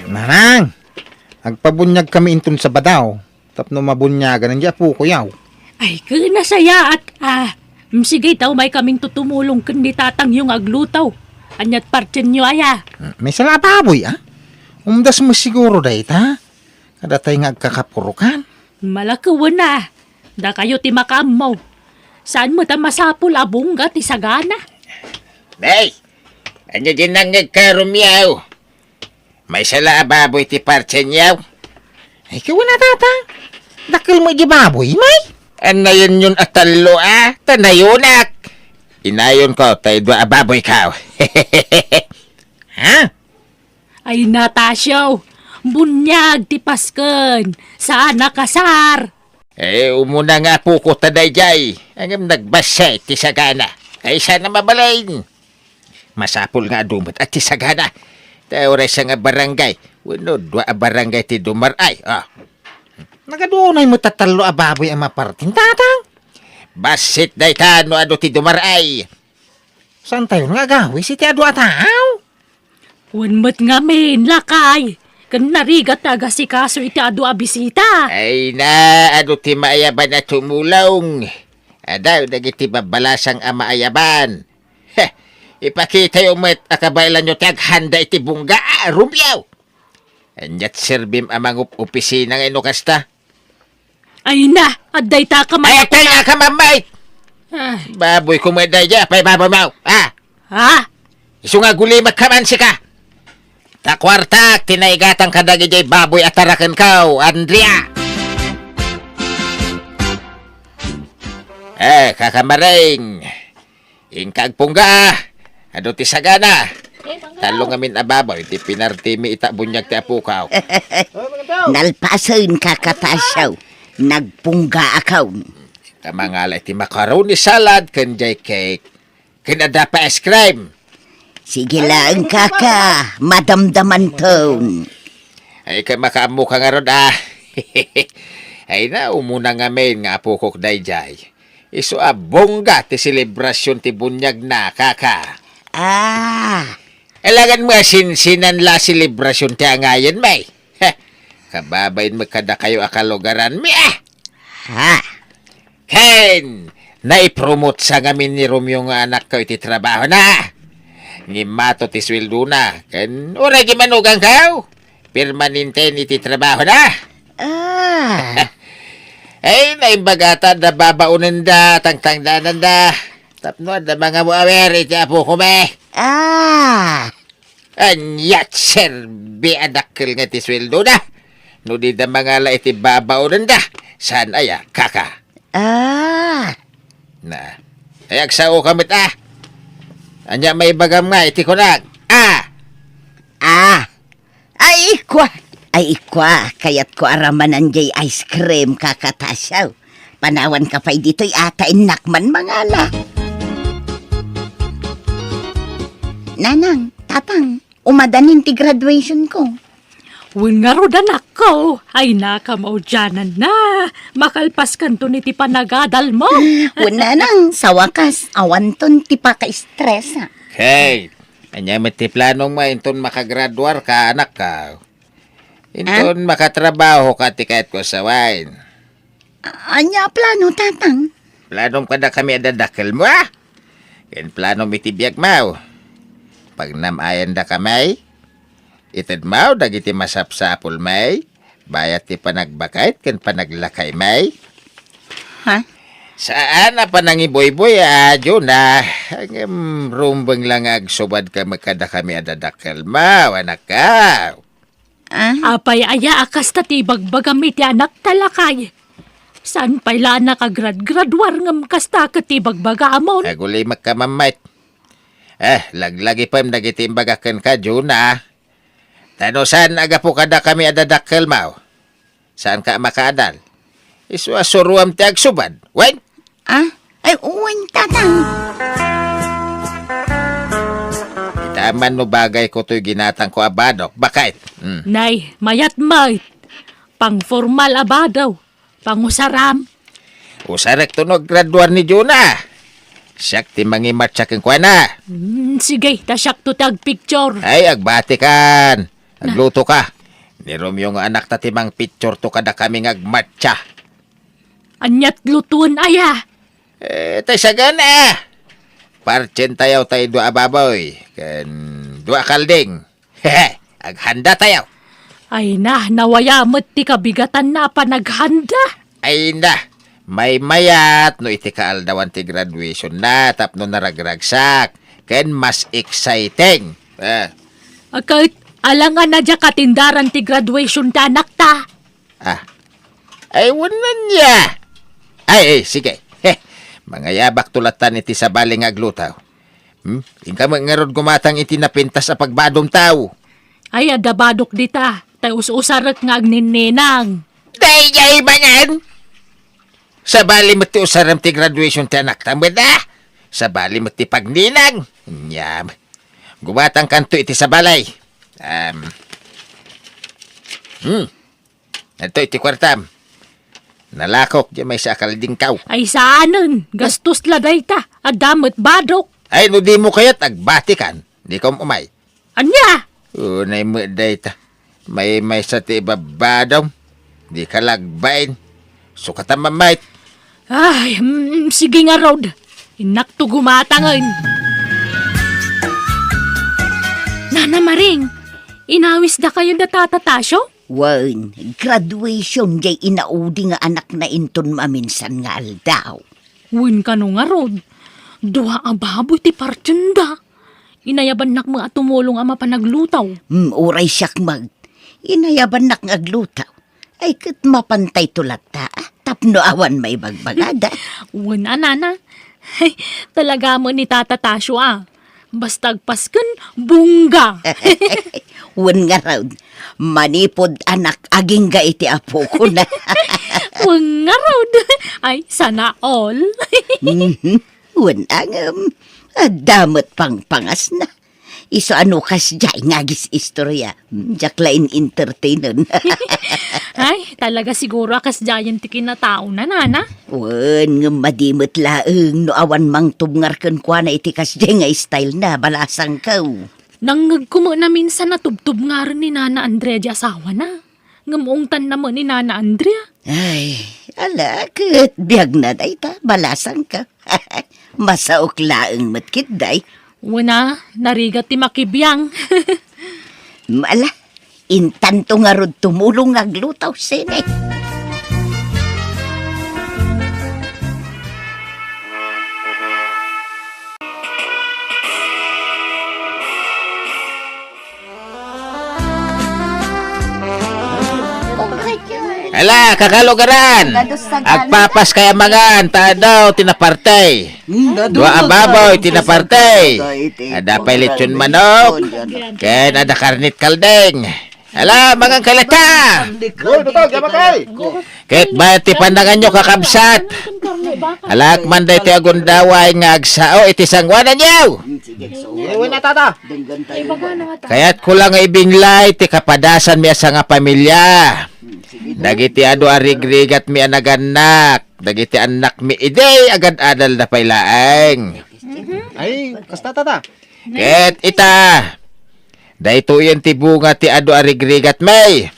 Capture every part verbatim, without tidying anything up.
Nanang, agpabuniagkami inton Sabado tapno mabuniagan ni apokoyaw. Ay, ken nasayaat, a. Mm, sige, ta umaykamin tumulong ken ni tatangyo nga agluto. Ania't partienyo aya? Mm, maisala a baboy, a. Umdas met siguro dayta. Kadatay nga agkakapurokan. Malakewen a. Dakayo ti makaammo. Saan met a masapul a bungga ti sagana? Nay, ania diay nangngegka, Romeo? Maisala a baboy ti partienyo? Ay, ket wen a, Tatang. Dakkel met diay baboy, may? Annayenyon a tallo a, ta nayonak. Inayonko tay dua a baboyko. Ha? Ay, Natasio, buniag ti Pasken, saan a kasar. Eh, umuna nga apoko ta daydiay, ngem nagbassit ti sagana. Ay, saan a mabalin. Masapul nga adu met a ti sagana. Ta uray siak nga barangay, wenno dua a barangay ti dumar-ay, a. Nagaduay met a tallo a baboy a mapartin, Tatang. Bassit dayta no adu ti dumar-ay. Saantayon nga agawis iti adu a tao? Wen met ngamin, lakay, ken narigat nga agasikaso iti adu a bisita. Ay na, adu ti maayaban a tumulong. Adu dagiti babbalasang a maayaban. Heh, ipakitayo met a kabaelanyo ti aghanda iti bungga, a, Romeo. Ania't serbim a mangup-opisina nga inno kasta? Ay na, adda ita ka man. Ay, kaya ka, Mamay! Ah. Baboyko met daydiay, apay baboymo? Ah! Ha? Isu nga agulimek ka man sika. Ta kuartak ti naigatang kadagiti baboy a tarakenko, Andrea. Eh, kakamaring. Inka agpungga, a. Adu ti sagana. Tallo ngamin a baboy ti pinartimi ita buniag ti apokaw. Nalpasen, Kaka Tasio. Nagpunggaakon. Kamangala iti macaroni salad ken jay cake. Ken adda pay ice cream. Sige laeng, Kaka. Madamdamanton. Ay, ket makaammoka ngarud, a. Ay na, umuna ngamin nga apokok daydiay. Isu a bongga ti selebrasion ti buniagna, Kaka. Ah. Alangan met a sinsinan la a selebrasion ti angayenmi. Heh, kababain met kadakayo a kalugaranmi, a. Ha? Ken, naipromotsa ngamin ni Romeo nga anakko iti trabahona. Ngimmato ti sueldona, ken uray di manuganko. Permanenten iti trabahona. Ah. Ay, naimbagata adda babaonenda, tangtangdananda. Tapno adda mangamu-awer iti apokon. Ah. Ania't serbi a dakkel nga ti sueldona? No dida mangala iti babaonenda, saan aya, Kaka? Ah. Na. Ay, agsaoka met, a. Ania maibagam nga iti kunak? Ah. Ah. Ay, ikua! Ay, ikua! Kayatko a ramanan jay ice cream, Kaka Tasio. Panawanka pay ditoy a ta innak man mangala. Nanang, Tatang, umadanin ti graduationko. Wen ngarud, anakko, ay, nakamaudiananna. Makalpaskanton iti panagadalmo. Wen, Nanang, sa wakas, awanton ti paka-stress, a. Hey, ania met ti planongmo inton makagraduarka, anakko? Inton makatrabahoka ti kayatko a sawen. A-, ania a plano, Tatang? Planom kadakami a dadakkelmo, a? Ken planom iti biagmo. Pagnam-ayandakami. Itedmo dagiti masapsapulmi, bayat ti panagbakayt ken panaglakaymi. Ha? Saan a panangibuybuy, a, Juna. Ngem rumbeng la nga agsubadka met kadakami a dadakkelmo, anakko. Ah? Apay aya a kasta ti ibagbagam iti anakta, lakay? Saan pay la a nakagraduar ngem kasta ket ti ibagbagamon? Agulimekka, Mamay. Eh, laglagipem dagiti imbagak kenka, Juna. Ta no saan a gapu kadakami a dadakkelmo, saanka a makaadal. Isu a suroam ti agsubad. Wen? Ah? Ay, wen, Tatang. Ita man no bagayko toy ginatangko a badok, bakayt. Hmm. Nay, mayat met. Pangformal a badaw. Pangusaram. Usarekto no aggraduar ni Juna. Siak ti mangimartsa kenkuana. Hmm, sige, ta siakto ti agpicture. Ay, agbatikan. Agluto ka. Ni Romeo nga anakta ti mangpicture to kadakami nga agmartsa. Aniat lutoen aya? Eh, tay sagana. Partsentayo tay dua a baboy, ken dua a kalding. Hehe, aghanda tayo. Ay na, nawaya met ti kabigatanna a panaghanda. Ay na, maymayat no iti kaaldawan ti graduation na tapno naragragsak, ken mas exciting. Eh. Ket, alangan a diak katindaran ti graduation ti anakta. Ah. Ay, wen ania. Ay, ay, sige. Heh, mangayabakto lattan iti sabali nga agluto. Hmm? Inka met ngarud gumatang iti napintas a pagbadomtaw. Ay, adda badok dita. Tay us-usarek nga agninninang. Daydiay manen! Sabali met ti usarem ti graduation ti anakta, meda? Sabali met ti pagninang. Nyam. Gumatang kanto iti sabali. Um. Hmm. Adto iti kuartam. Nalakok diay maysa a kaldingkaw. Ay saanen, gastos la dayta. Adda met badok. Ay, no dimo kayat agbatikan, dika umay. Ania? Unay met dayta. Maymaysa ti ibabadom. Dika lagbain. Sukatan mamait. Ay, mm, sige ngarud. Innakto gumatangen. Nana Maring, inawisdakayo da Tata Tasio? Wen, graduation jay inaudi nga anakna inton maminsan nga aldaw. Wen kano ngarud, dua a baboy ti partienda. Inayabannak met a tumulong a mapanagluto. Hmm, uray siak met. Inayabannak nga agluto. Ay, ket mapantayto latta, ah, tapno awan maibagbagada. Wen a, nana. Ay, talaga met ni Tata Tasio, ah. Basta agpasken, bongga. Wen ngarud, manipud anak agingga iti apokona. Wen ngarud. Ay, sana all. Mhm. Wen a ngem, adda met pangpangasna. Isu a no kasdiay nga agis-istoria, hmm, diak la in-entertainen. Ay, talaga siguro a kasdiayen ti kinataona, nana. Wen, ngem madi met laeng no awan mangtubngar kenkuana iti kasdiay nga style na, balasangko. Nangngegko met naminsan a tubtubngaren ni Nana Andrea di asawana. Ngem ungtanna met ni Nana Andrea. Ay, ala, ket biagna dayta, balasangko. Masaok laeng met ketdi. Wen a, narigat ti makibiang. Ala, intanto ngarud tumulong nga agluto, sine. Ala, kakalugaran! Agpapas kay amangan, ta adu ti naparte. Dua a baboy ti naparte. Ada pay lechon manok. Ken ada karnit kalding. Ala, mangan kay latta! Ket bayat ti pananganyo, kakabsat. Alaak man daytoy agundaway nga agsao iti sangoananyo. Kayatko la nga ibinlay ti kapadasanmi a sangapamilia. Dagiti adu a rigrigatmi a nagannak, dagiti annakmi idi agad-adalda pay laeng. Ay, kasta, tata. Ket ita, daytoyen ti bunga ti adu a rigrigatmi.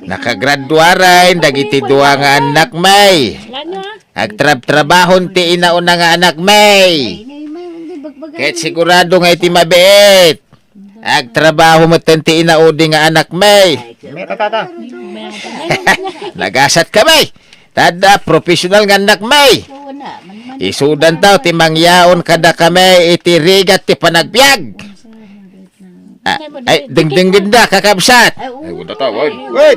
Nakagraduaren dagiti dua nga annakmi. Agtrabtrabahon ti inauna nga anakmi. Ket sigurado nga iti mabiit, agtrabaho metten ti inaudi nga anakmi. Meta, tata. Nagasat kami. Tada professional nga annakmi. Isudantaw ti mangyaon kadakami iti rigat ti panagbiag. Ah, ay, dengdenggen da, kakabsat. Ay, wen, tata, wen. Wen.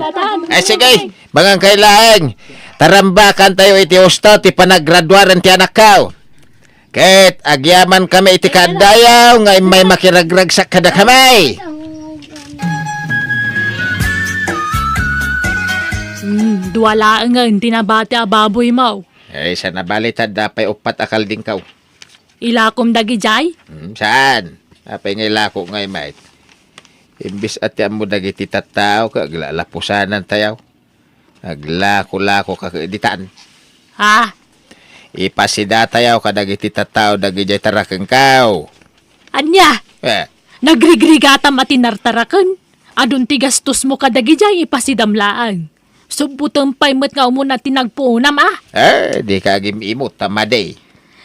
Ay, sige, mangan kay laeng. Tarambakantayo iti husto ti panagraduaren ti anakko. Ket agyamankami iti kaaddayaw nga immay makiragragsak kadakami. Hmm, dua laengen ti nabati a baboymo. Ay, sa nabali ta adda pay uppat a kaldingkaw. Ilakom dagidiay? Hmm, saan? Apay nga ilako ngay met? Imbes a ti ammo dagiti tattao, ket aglalapusanantayo. Aglako-lako ka ket ditan. Ha? Ipasidatayo kadagiti tattao dagidiay tarakengko. Ania? Eh. Nagrigrigatam a tinartaraken? Adun ti gastosmo kadagidiay ipasidam laeng. Subbutem pay met nga umuna ti nagpuonam, a? Eh, dika agim-imot a madi.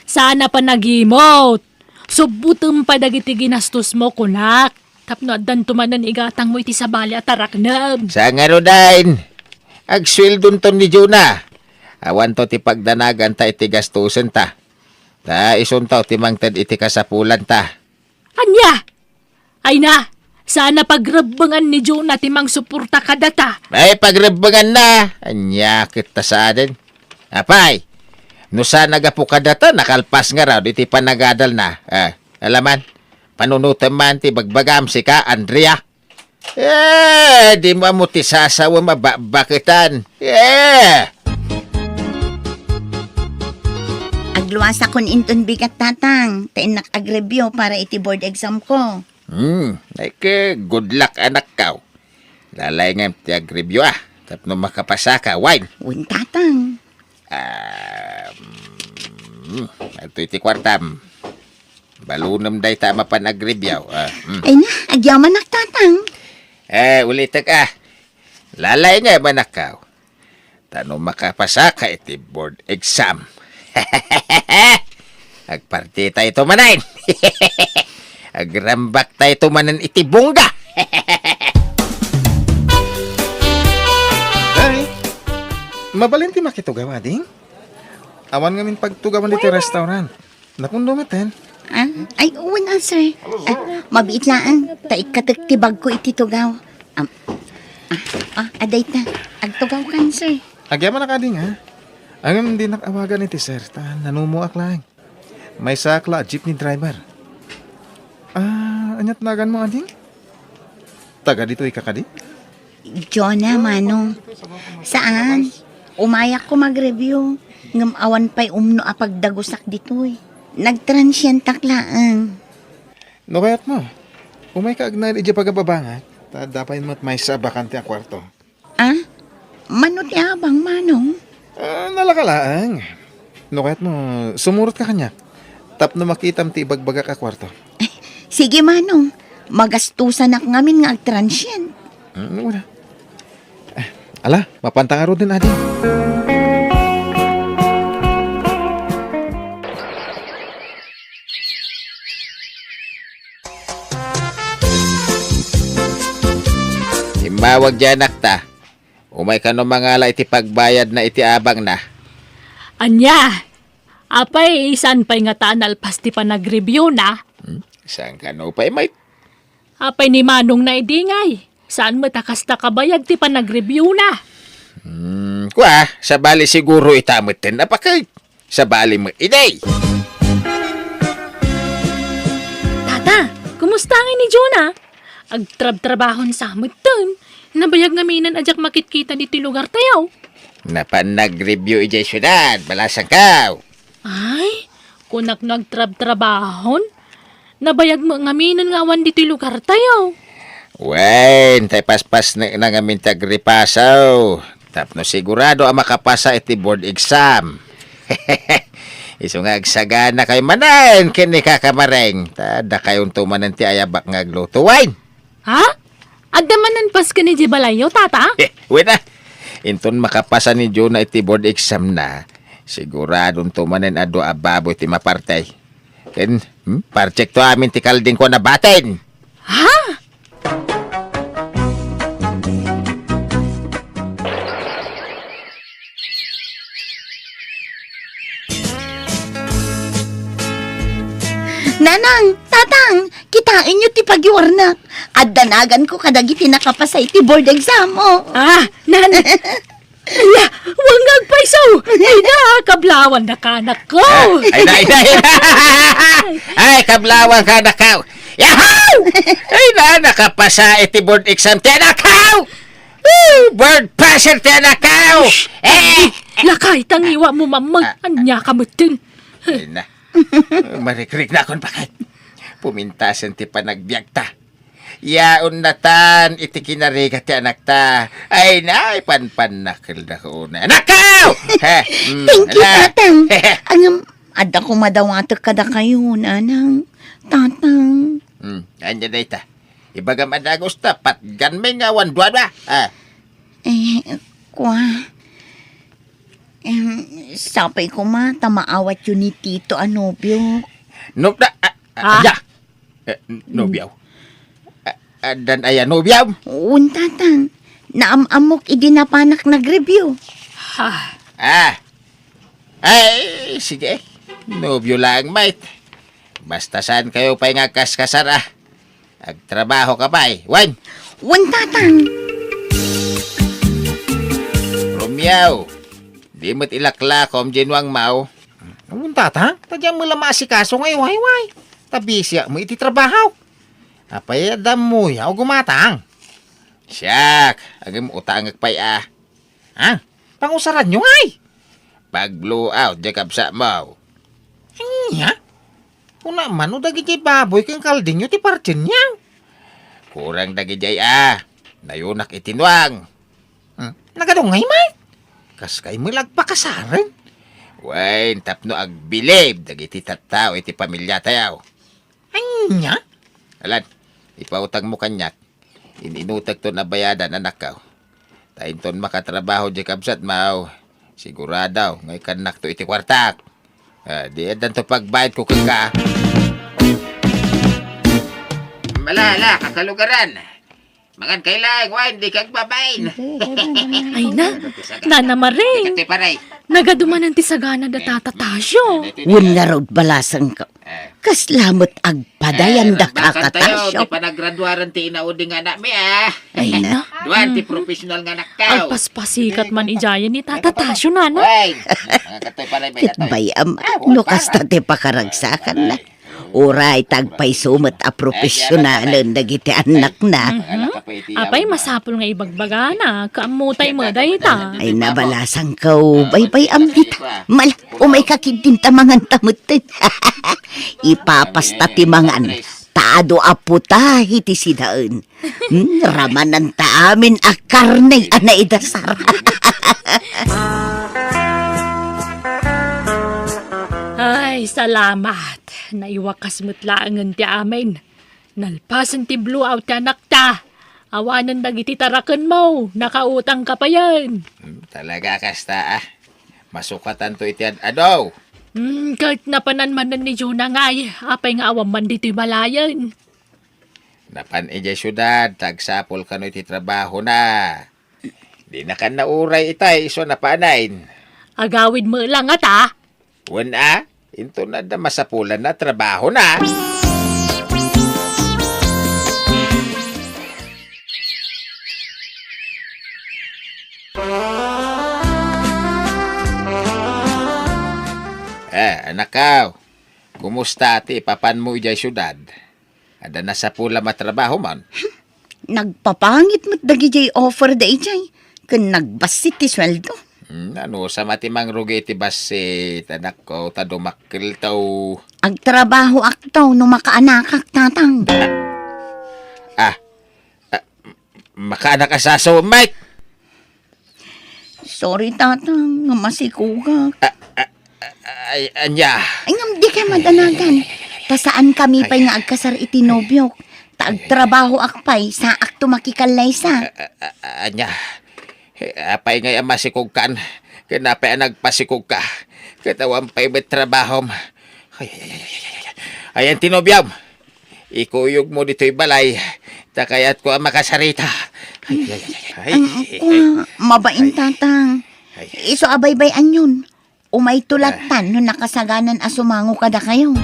Saan a panagimot. Subbutem pay dagiti ginastosmo, kunak. Tapno addanto manen igatangmo iti sabali a taraknem. Sa ngaruden, agsueldonto ni Jonah. Awanto ti pagdanaganta iti gastosenta. Ta isunto ti mangted iti kasapulanta. Ania? Ay na, saan a pagrebbengan ni Jonah ti mangsuporta kadata. Ay, pagrebbenganna. Ania ket ta saanen? Apay, no saan a gapu kadata, nakalpas ngarud iti panagadalna. Ah, alaman, panunotem man ti bagbagam, sika, Andrea. Eh, dimo ammo ti sasawem a babaketan. Eh! Agluasakon inton bigat, Tatang, ta innak agreview para iti board exam ko. Hmm, ay ke, good luck, anakko. Lalayngem ti agreview, a, tapno makapasaka, wen. Wen, Tatang. Ah, mm, adtoy ti kuartam. Balonem dayta a mapan agreview. Ah, mm. Ay na, agyamanak, Tatang. Eh, ulitek, a. Lalayngem, anakko. Ta no makapasaka iti board exam, agpartitayto manen. Agrambakta ito manen iti bongga. Ay, mabalin ti makitugaw, ading? Awan ngamin pagtugawan ditoy restaurant. Napundo metten. Ah, ay, wen, ah, sir. Ah, mabiit laeng, ta ikkatek ti bagko iti tugaw. Am, ah, ah, adayta. Agtugawkan, sir. Agyamanak, ading, a. Ngem dinak awagan iti sir, ta nanumoak laeng. Maysaak la a jeepney driver. Ah, aniat naganmo, ading? Taga ditoy ka kadi? Jonah, Manong. Saan? Umayak ko magreview. Ngem awan pay umno a pagdagusak ditoy. Nagtransientak laeng. No kayatmo, umayka agnaed idiay pagababangak, ta adda pay met maysa a bakante a kuarto. Ah? Mano ti abang, Manong? Ah, nalaka laeng. No kayatmo, sumurotka kaniak. Tapno makitam ti ibagbagak a kuarto. Sige, Manong. Magastosanak ngamin nga agtransient. Hmm, wala. Eh, ala, mapanta ngaruden, ading. Immawag diay anakta. Umay kano mangala iti pagbayadna iti abangna. Ania? Apay, saan pay ngata a nalpas ti panagreviewna? Hmm? Saan kano pay, may Apay ni Manongna idi ngay? Saan met a kasta kabayag ti panagreviewna? Hmm, kua, sabali siguro ita metten a paket. Sabali met idi. Tata, kumusta ngay ni Jonah? Agtrabtrabahon sa metten. Nabayag ngamin a diak makitkita ditoy lugartayo. Napan nagreview idiay siudad, balasangko. Ay, kunak no agtrabtrabahon? Nabayag met ngamin nga awan ditoy lugartayo. Wen, ta ipaspasnekna ngamin ti agripasaw. Tapno sigurado a makapasa iti board exam. Isu nga agsaganakayo manen ken ni Kaka Mareng. Ta addakayonto manen ti ayabak nga agluto, wen. Ha? Adda manen pasken idiay balayyo, Tata? Eh, wen a. Inton makapasa ni Jonah iti board exam na, siguradonto manen a dua a baboy ti maparti. Ken, hmm, partikto amin ti kaldingko a nabatin. Ha? Nanang, Tatang, kitaenyo ti pagiwarnak. Adda naganko kadagiti nakapasa iti board exam, o. Ah, nan-, Ala, wangag pay isu! Ay na, kablawan na kanakko! Ah, ay na, ay na, ay na. Ay, kablawan kanakko! Yahoo! Ay na, nakapasa iti board exam ti anakko! Woo! Board passer ti anakko! Eh! Lakay, tangiwa mo, mamang. Ah. Ania ka metten. Ay na. Marikrik na akon bakit. Pumintasen ti panagbiagta. Yaon natan iti kinarigat ti anakta. Ay, naipanpannakelda ko una. Anakko! He, mm, Thank you, ala. Tatang. Ngem, adda koma dawatek kadakayo, Nanang, Tatang. Hmm, ania dayta? Ibagam a dagus ta, patganmi nga awan duadua. Ah. Eh, kua. Em, sapay koma ta maawatyo ni Tito a nobio. No, da, ah, ah, Ah? Ya. Eh, n-, nobio. Ah, ah, dan aya nobio? Wen, Tatang. Naam-ammok idi napanak nag-review. Ha? Ah. Ay, sige. Nobio lang, mate. Basta saan kayo pay nga agkaskasar, ah. Agtrabaho ka pay, wen? Wen, Tatang. Romeo, di met ilaklakom diay nuangmo. Wen, Tatang, ta diak met la maasikaso nga iwayway. Ta bisiak met iti trabaho. Apay, adda muya o gumatang? Siak, agim utangek pay a. Ha? Pangusaranyo ngay? Pag-blow out, diay kabsatmo. Ania? Kuna man no dagidiay baboy ken kaldingyo ti partienyo? Kurang dagidiay a. Nayunak iti nuang. Hmm? Nagadungay, Mike? Kas kay met la agpakasaren? Wen, tapno agbilib dagiti tattao iti pamiliatayo. Ania? Alan, ipautangmo kaniak. In-inutekton a bayadan, anakko. Ta inton makatrabaho diay kabsatmo, sigurado nga ikannakto iti kuartak. Ah, di addanto pagbayadko kenka. Ala, ala, kakalugaran. Mangan kay laeng, wen, dika agbabain. Ay na, Nana Maring. Dika ti paray. Nagadu manen ti sagana da Tata Tasio. Wen ngarud, balasangko. Eh. Kasla met agpadayan Eh, da nagbakan tayo, Kaka Tasio. Ti panagraduaran ti inaudi nga anakmi, ah. Ay na. Duan ti professional nga anaktaw. Agpaspasikat man idiayen ni Tata Tasio, Nana. Wen. Mga katoy, paray, may Ket katoy. Bay-am, Ah, no wala. Kasta ti pakaragsakanna. Uray ta agpayso met a profesionalen dagiti annakna. Mhm. Apay, masapul nga ibagbagana, kaammo tay met dayta. Ay, nabalasangko, baybay-am dita. Mala, umayka ketdin ta manganta metten. Ipapasta ti mangan, ta adu a puta iti sidaen. Hmm, ramananta amin a karne a naidasar. Ay, salamat. Naiwakas met laengen ti amin. Nalpasen ti blowout ti anakta. Awanen dagiti tarakenmo. Nakautangka payen. Hmm, talaga kasta, ah. Masukatanto iti ad-adu. Hmm, ket napanan manen ni Jonah ngay. Apay nga awan man ditoy balayen? Napan idiay siudad, ta agsapul kano iti trabahona. Dinakan nauray itay isu a napanen. Agawid met la ngata? Wen a, inton adda masapulanna a trabahona. Eh, anakko, kumusta ti ipapanmo idiay siudad? Adda nasapulam a trabahom? Nagpapangit met dagidiay offer daydiay, ken nagbassit ti sueldo. Hmm, anusam a ti mangrugi iti bassit, anakko, ta dumakkelto. Agtrabahoakto no makaanakak, Tatang. Ah, ah, makaanak a saso, Mike? Sorry, Tatang, nga masikogak. Ah, ah, ah, ay, ania? Ay, ngem dika madanagan. Ta saankami pay nga agkasar iti nobiok. Ta agtrabahoak pay, saakto makikallaysa. Ah, ah, ah, ania? Eh, apay ngay a masikogkan? Ken apay a nagpasikogka? Ket awan pay met trabahom. Ay, ay, ay, ay, ay, ay. Ayan ti nobiom. Ikuyogmo ditoy balay, ta kayatko a makasarita. Ay, ay, ay, ay, ay. Ang, kua, mabain, Tatang. Ay. Isu a baybay-anyon. Umayto lattan no nakasaganan a sumango kadakayo.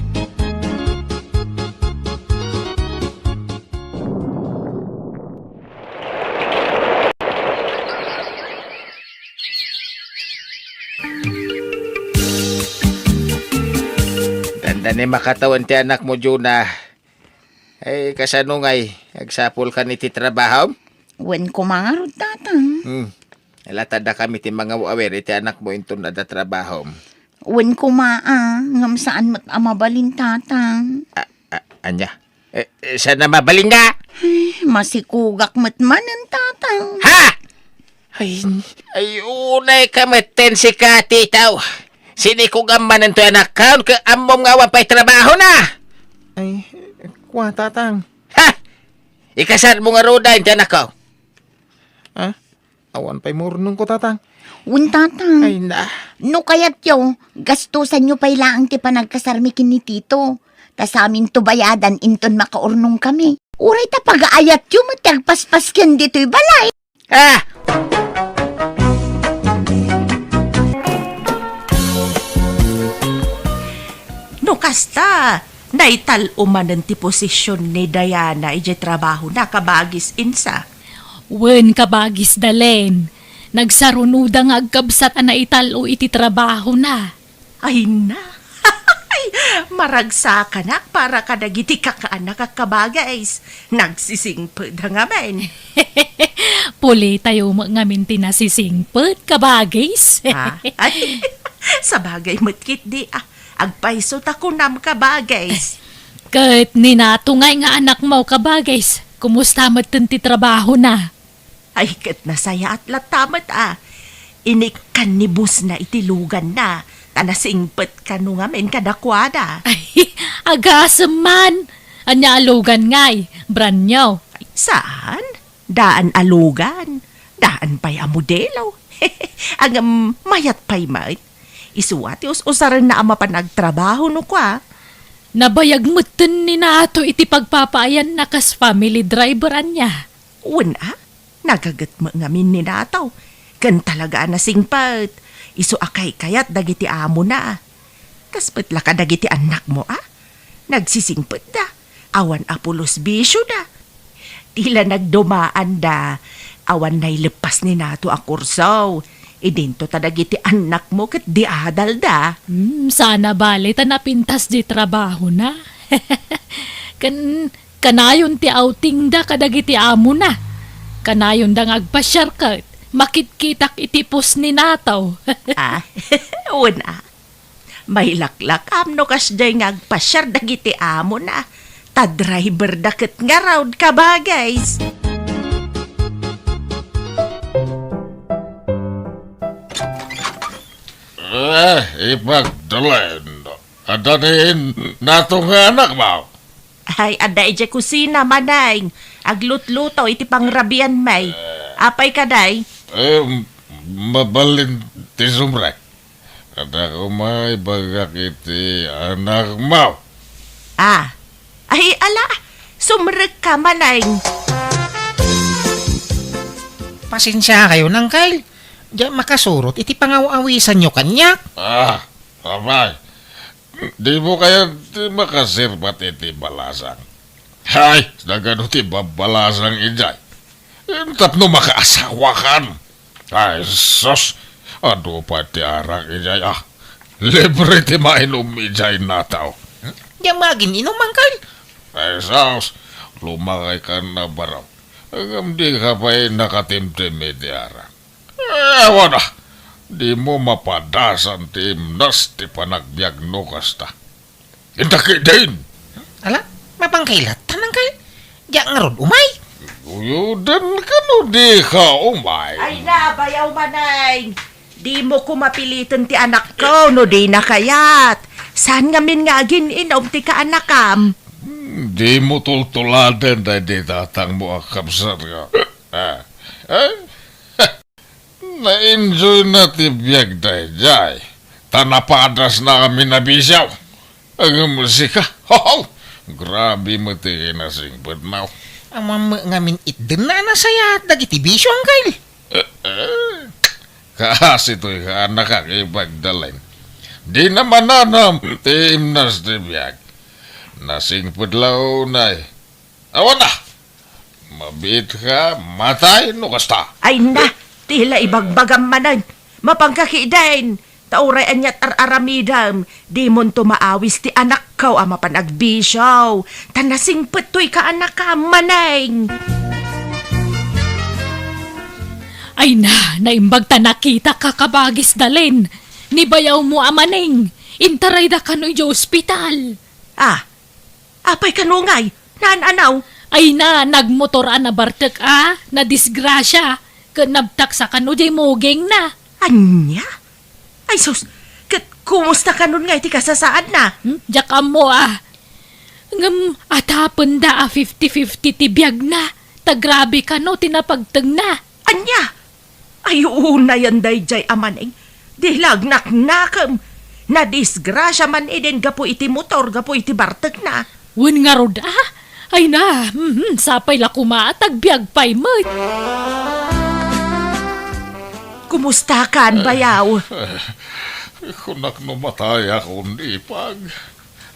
Dandani makatawen ti anakmo, Juna. Ay, kasano ngay? Agsapulkan iti trabahom? Wen koma ngarud, Tatang. Hmm. Ala, ta addakami ti mangaw-awir iti anakmo inton adda trabahom. Wen koma, a, ngem saan met a mabalin, Tatang. A, a, ania? Eh, eh, saan a mabalin nga? Masikugak met manen, Tatang. Ha? Ay, ay, unay ka metten sika, titaw. Sinikugam manen toy anakkaw, ket ammom nga awan pay trabahona. Ay, kua, Tatang. Ha? Ikasarmo ngaruden ti anakko. Ha? Awan pay maurnongko, Tatang. Wen, Tatang. Ay, na. No kayatyo, gastusanyo pay laeng ti panagkasarmi ken ni Tito. Ta saminto bayadan inton makaurnongkami. Uray ta pagaayatyo met ti agpaspasken ditoy balay. Ah! No kasta, naital-o manen ti posisyon ni Diana idiay trabahona, kabagis Insa. Wen, kabagis Dalen, nagsarunoda nga agkabsat a naital-o iti trabahona. Ay na! Maragsakanak para kadagiti kakaannak a kabagis. Nagsisingpet da ngamin. Pulitayo met ngamin ti nasisingpet, kabagis. Ha? Ay, sabagay met ketdi, ah. Agpayso ta kunam, kabagis. Ket ni Nato ngay nga anakmo, kabagis, kumusta metten ti trabahona? Ay, ket nasayaat latta met, a. Inikkan ni bossna iti luganna, ta nasingpet kano ngamin kadakuada. Ay, agasem man! Ania a lugan ngay? Brand new? Saan? Daan a lugan. Daan pay a modelo. Ngem mayat pay met. Isu a ti us-usarenna a mapan agtrabaho no kua. Nabayag metten ni Nato iti pagpapaayanna kas family driver ania. Wen a, nagaget met ngamin ni Nato. Ken talaga a nasingpet. Isu a kaykayat dagiti amona. Kas met la kadagiti annakmo a, nagsisingpetda. Awan a pulos bisioda. Ti la nagdumaanda, awan naileppas ni Nato a kurso. Idinto ta dagiti annakmo ket di adalda. Hmm, sana bale ta napintas di trabahona. Ken kanayon ti outingda kadagiti amona. Kanayonda nga agpasiar ket makitkitak iti post ni Nato. Ah, wen a. Mailaklakam no kasdiay nga agpasiar dagiti amona. Ta driverda ket ngarud, kabagis. Eh, Ipagdalen. Adda ni Nato nga anakmo? Ay, adda idiay kusina, Maneng. Aglutluto iti pangrabianmi. Apay kadi? Eh, mabalin ti sumrek. Adda koma ibagak iti anakmo. Ah. Ay, ala, sumrekka, Maneng. Pasensiakayon, Angkel. Diak makasurot iti pangaw-awisanyo kaniak. Ah, apay. Dimo kayat ti makasirbat iti balasang? Hay, nagano ti babbalasang idiay? Tapno makaasawakan. Ay, sus! Adu pay ti arak idiay, ah. Libre ti mainum idiay, Nato. Diak magin-inum, Angkel. Ay, sus! Lumakaykan a barok. Ngem dika pay nakatimtim iti arak. Eh, awan a. Dimo mapadasan ti imnas ti panagbiag no kasta. Inta ketdin. Ala, mapangkailat, Angkel. Diak ngarud umay. Uyodan kano dika umay. Ay na, bayaw, Maneng. Dimo ko mapiliten ti anakko no dina kayat. Saan ngamin nga agin-inum ti kaanakam? Hmm, dimo tultuladen daydi tatangmo a kabsat nga. Ah. Eh? Na-enjoyna ti biagda idiay, ta napadasna amin a bisio. Ngem sika, hoho! Grabe met ti kinasingpetmo. Ammom met ngamin itdenna a nasayaat dagiti bisio, Angkel. Eh, eh. Kaasi toy kaanakak, Ipagdalen. Dina mananam ti imnas ti biag. Nasingpet la unay. Awan a! Mabiitka, matay no kasta. Ay na, ti la ibagbagam manen. Mapangka ketdin. Ta uray aniat ar-aramidem, dimonto maawis ti anakko a mapan agbisio. Ta nasingpet toy kaanakam, Maneng. Ay na, naimbag ta nakitaka, kabagis Dalen. Ni bayawmo a Maneng, intarayda kano idiay ospital. Ah, apay kano ngay? Naan-anaw? Ay na, nagmotor a nabartek a, nadisgrasia, ket nabtaksa kano jay mugingna. Ania? Ay sus, ket kumusta kanon nga iti kasasaadna? Hmm? Diak ammo a. Ngem atapenda a fifty fifty ti biagna, ta grabe kano ti napagtengna. Ania? Ay, unayen daydiay a Maneng. Di la agnaknakem. Nadisgrasia man idin gapu iti motor, gapu iti bartekna. Wen ngarud a? Ay na, mhm, sapay la koma a tagbiag pay met. Kumustakan, bayaw? Kunak no matayakon, ipag.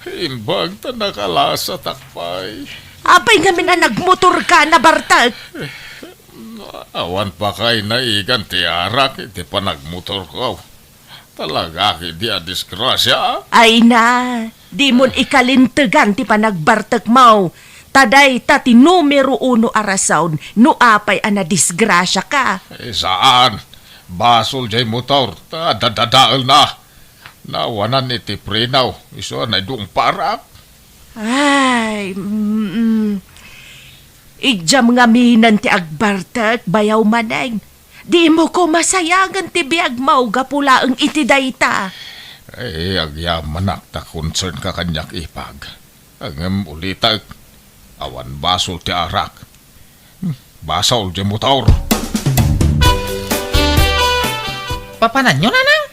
Imbag ta nakalasatak pay. Apay ngamin a nagmotorka, nabartek? Awan pa kay naigan ti arak iti panagmotorko. Talaga ketdi a disgrasia. Ay na, dimon ikalintegan ti panagbartekmo. Ta dayta ti numero uno a rason no apay a nadisgrasiaka. Eh, saan? Basol jay motor, ta dadadaelna. Nawanan iti preno, isu a naidungparak. Ay, mm, idiam ngaminen ti agbartek, bayaw Maneng. Dimo koma sayangen ti biagmo gapu laeng iti dayta. Eh, agyamanak ta concernka kaniak, ipag. Ngem ulitek, awan basol ti arak. Hmm, basol ti motor. Papananyo, nanang?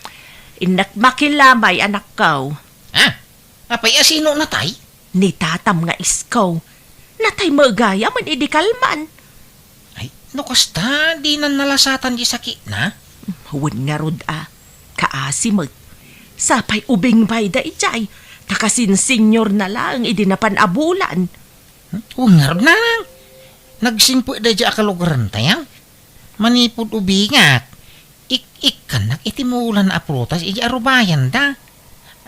Innak makilamay, anakko. Ah, apay a sino natay? Ni tatam nga isko. Natay met gayam idi kalman. Ay, no kasta, dinan nalasatan ti sakitna? Wen ngarud a, kaasi met. Sapay ubing pay daydiay, ta kasin senior na laeng idi napan a bulan. Hmm? Wen ngarud, nanang. Nagsingpet daydiay a kalugarantayo. Manipud ubingak, ik-ikkannak iti mulan a prutas idi arubayanda.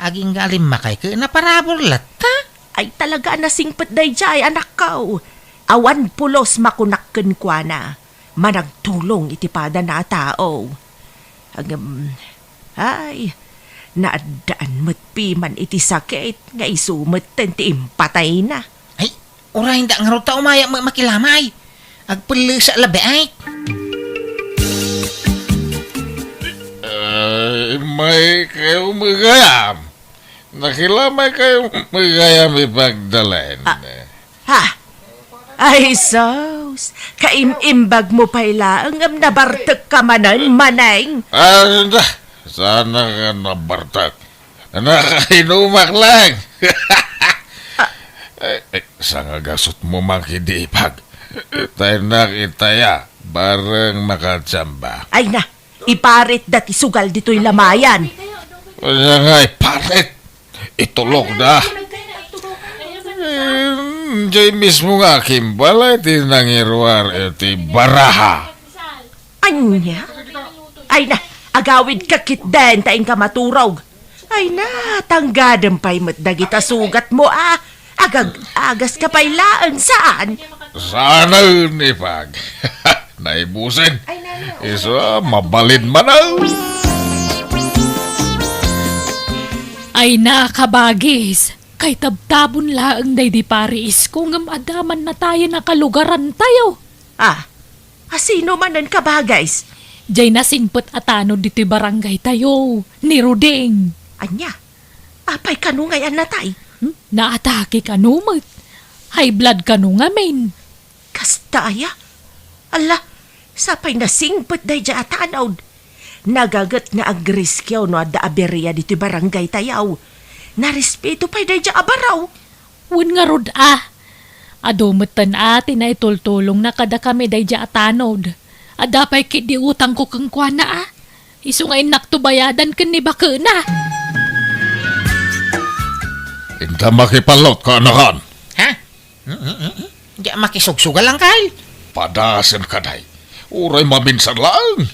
Agingga a limmakay ket naparabur latta. Ay, talaga a nasingpet daydiay, anakko. Awan pulos makunak kenkuana. Managtulong iti padana a tao. Ngem, ay, naaddaan met piman iti sakit nga isu metten ti impatayna. Ay, uray da ngarud ta umayak met makilamay. Agpellesa labi ay. Ay, may kayo magayam. Nakilamay kayo magayam ipagdalen. Ah, ha? Ay, sus! Kaim-imbag mo pay laeng ngem nabartekka manen, Maneng. Ah, da, sana nga nabartek. Nakainumak lang. Eh, eh, sangagasot mo man kidi ipag. Tayo nakitaya, bareng makachamba. Ay na, iparit da ti sugal ditoy lamayan. Kaya nga iparit. Itulok da. Eh, jay mismo nga kimbala ti nangiruar iti baraha. Ania? Ay na, agawid ka ketdin ta inka maturog. Ay na, tanggadem pay met dagita sugat mo a. Agag-agas ka pay laeng saan? Saan ni pag? Naibusen. Isu a, mabalin man a. Ay na, kabagis. Kay tabtabon laeng daydi pariisko ngem adda man natayen a kalugarantayo. Ah, asino manen, kabagis? Jay nasingpet a tanod ditoy barangaytayo, ni Ruding. Ania? Apay kano ngay a natay? Hmm? Naatake kano met. High blood kano ngamin. Kasta aya? Ala, sapay nasingpet daydiay a tanod. Nagaget nga agriskio no adda aberia ditoy barangaytayo. Narespeto pay daydiay a baro. Wen ngarud a. Adu metten a ti naitultulongna kadakami daydiay a tanod. Adda pay ketdi utangko kenkuana a. Isu nga innakto bayadan ken ni bakena. Inta makipallot, kaanakan. Ha? Mm, mm, mm, mm. Diak makisugsugal, Angkal. Padasen ka, day. Uray maminsan laeng.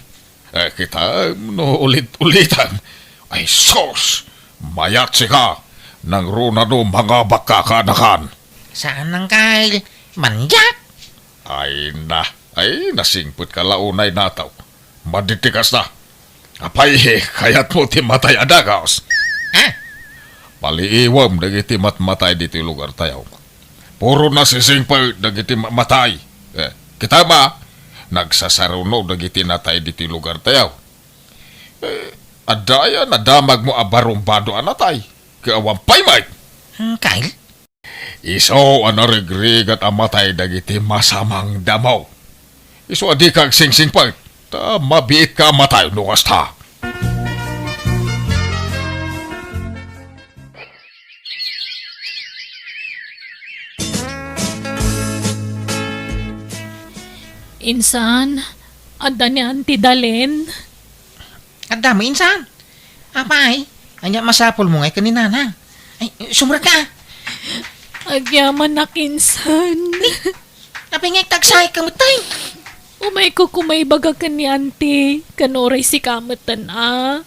Eh, kitaem no ulit-ulitan. Ay, sus! Mayat sika! Nangruna no mangabak ka, kaanakan. Saan, Angkal? Mandiak? Ay na, ay, nasingpet ka la unay nataw. Maditikas na. Apay, kayatmo ti matay a dagus? Ah? Paliiwem dagiti matmatay ditoy lugartayo. Puro nasisingpet dagiti ma-, matay. Eh, kita ba? Nagsasaruno dagiti natay ditoy lugartayo. Eh, adda aya nadamagmo a barumbado a natay? Ket awan pay met. Hmm, Kyle? Isu a narigrigat a matay dagiti masamang damo. Isu a dika agsingsingpet, ta mabiitka a matay no kasta. Insan, adda ni Auntie Dalen? Adda met, insan. Apay, ania masapulmo ngay ken ni Nanang? Ay, sumrek ka. Agyamanak, insan. Apay nga agtagsayka met, tay? Umayko koma ibaga ken ni Auntie, ken uray sika metten a.